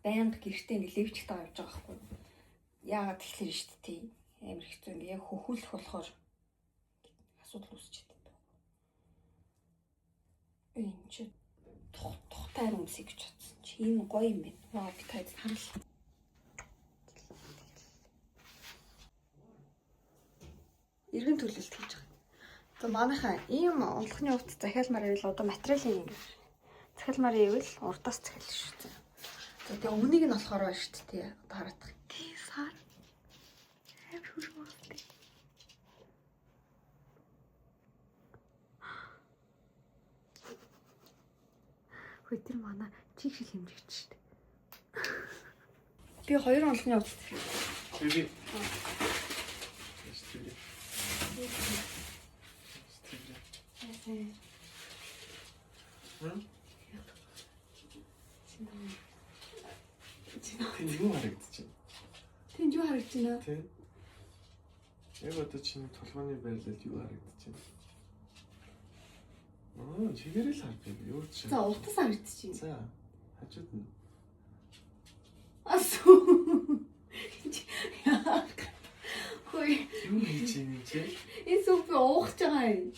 байнга гэртээ ингээд левчтэй явж байгаа байхгүй. Яагаад тэгэхээр шүү дээ тий. Амар хэцүү ингээд яг хөхүүлэх болохоор асуудал үүсч чаддаг. Энэ чи тухтай өмсөе гэж бодсон чи энэ гоё юм байна. Вау, би таад харуулах. Эргэн төлөлт хийж байгаа. За манайхаа ийм онцлогны хувцас захиалмаар ивэл одоо материалын ингэ захиалмаар ивэл урдаас захиал шүү дээ. За тэгээ өмнөнийг нь болохоор байна шүү дээ. Одоо хараадах. Тий сар. Амар хөрх байна. Хөөе тэр манай чиг шил хэмжигч шүү дээ. Би хоёр онцлогны хувцас.
Би. Тэнд юу харагдчих вэ?
Тэнд юу харагдчих вэ?
Тэ. Яг одоо чиний тулгууны байрлалд юу харагдчих вэ? Аа, чигээрээ л харагдав. Юу ч.
За, утас харагдчих.
За. Хажууд нь.
Асуу. Яа. Хөөе.
Юу хийж юм чи?
Энэ сүг би уух гэж байгаа юм.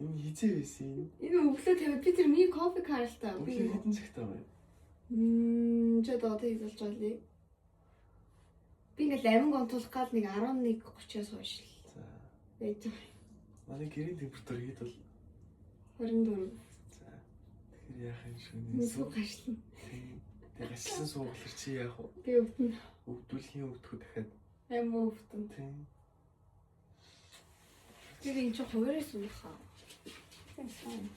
Энэ хизээ байсан юм.
Энэ өглөө тавиад би тэр миний кофе каралтай. Би
Өглөө хэдэн цагт байгаа юм?
Чи одоо хийж болж байгаа лээ. Би ингээл амин гонтуулах гал нэг 11:30-аас хойш л
За.
байж байгаа.
Манай гэрийн температур хэд бол?
24.
За. Тэгэхээр яах юм шиг
Энэ сүг гашлна.
Тэгээ гачлсан сууглар чи яах вэ?
Би өвдөн.
Өвдүүлхийн өвдөхөө дахиад.
Амин өвдөн.
Тийм.
Тэр энэ чи хуваарь суух аа. Тийм.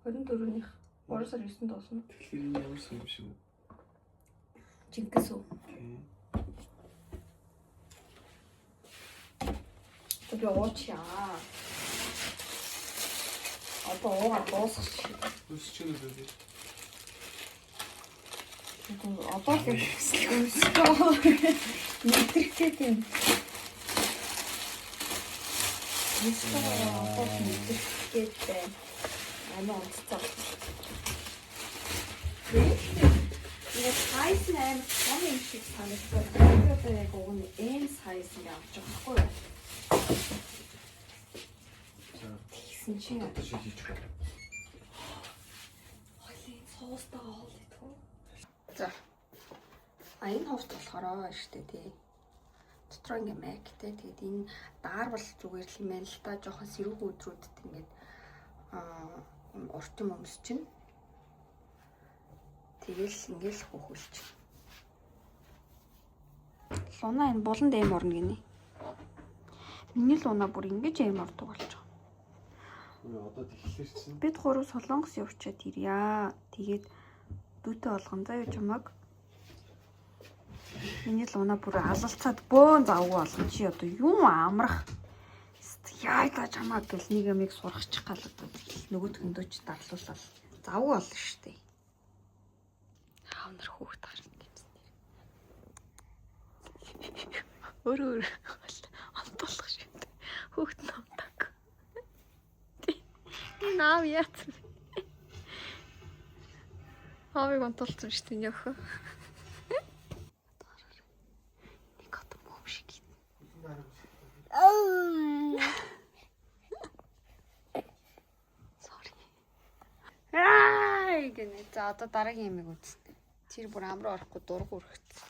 24-ийнх 3 сар 9-нд дуусна.
Тэгэхээр энэ ямар сүм юм шиг вэ?
Жинхэнэ сүү.
Тийм.
Би уучаа. Одоо уугаад дуусгачих.
Өсч үү бэби?
Одоо л өсөж мэдрэх гээд юм. Өсөж одоо л мэдрэх гээд байна. Амиа унтцаа. Ингээд size нь амар том юм шиг санагдсан. Би одоо яг уг нь M size ингээ авч байгаа байхгүй юу?
За.
Тэгсэн чинь
Одоо чи хийж байгаа.
хоолын соустайгаа хоол идэх үү? За. А энэ хувц болохоор штэ тий. Дотроо ингээ майктай. Тэгээд энэ даарвал зүгээр л юм байна л та. Жохон сэрүүхэн өдрүүдэд ингээд юм урт юм өмс чинь. Тэгэл ингээл хөөхөлч. Луна энэ буланд эм орно гинэ. Миний луна бүр ингэж эм ордог болж байгаа.
Үгүй одоо тэгэхээр чинь
Бид гурав Солонгос явчаад ирья. Тэгээд дүүтэй болгон заа юу чамаг. Миний луна бүр алалцаад бөөн завгүй болгон чи одоо юм амрах. Яа чамаг гэл нэг юмыг сургачих гал одоо нөгөөх нь дүүч дарлуулал завгүй болно штэ. Аав нар хүүхэд гарна гэсэн. Өөр өөр онтуулах шиг. Хүүхэд нь унтаг. Энэ аав яатсан бэ? Аавыг онтуулсан шүү дээ нөхөө. Нэг одоо мөм шиг идэнэ. Sorry. Аа гэнэ. За одоо дараагийн юмыг үзнэ. Тэр бүр ам руу орохгүй дург өргөцсөн.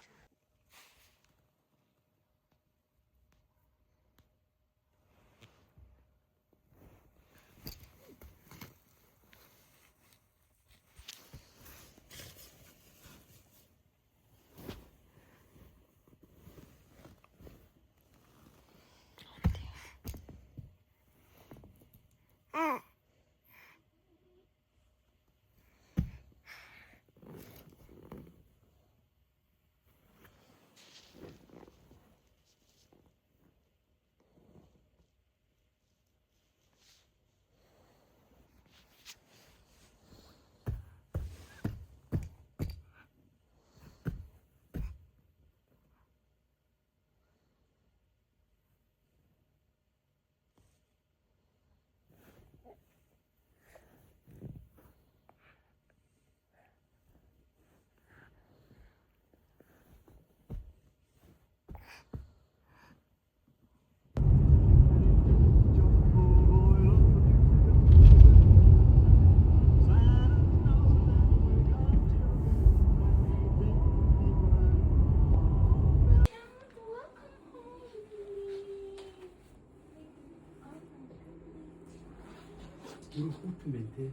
Бүрэн хүүтэн байна те.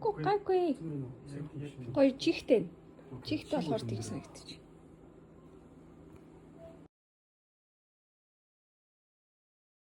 Гүү гайгүй.
Зүгээр нөө.
Гоё чихтэй. Чихтэй болохоор тийм санагдчих.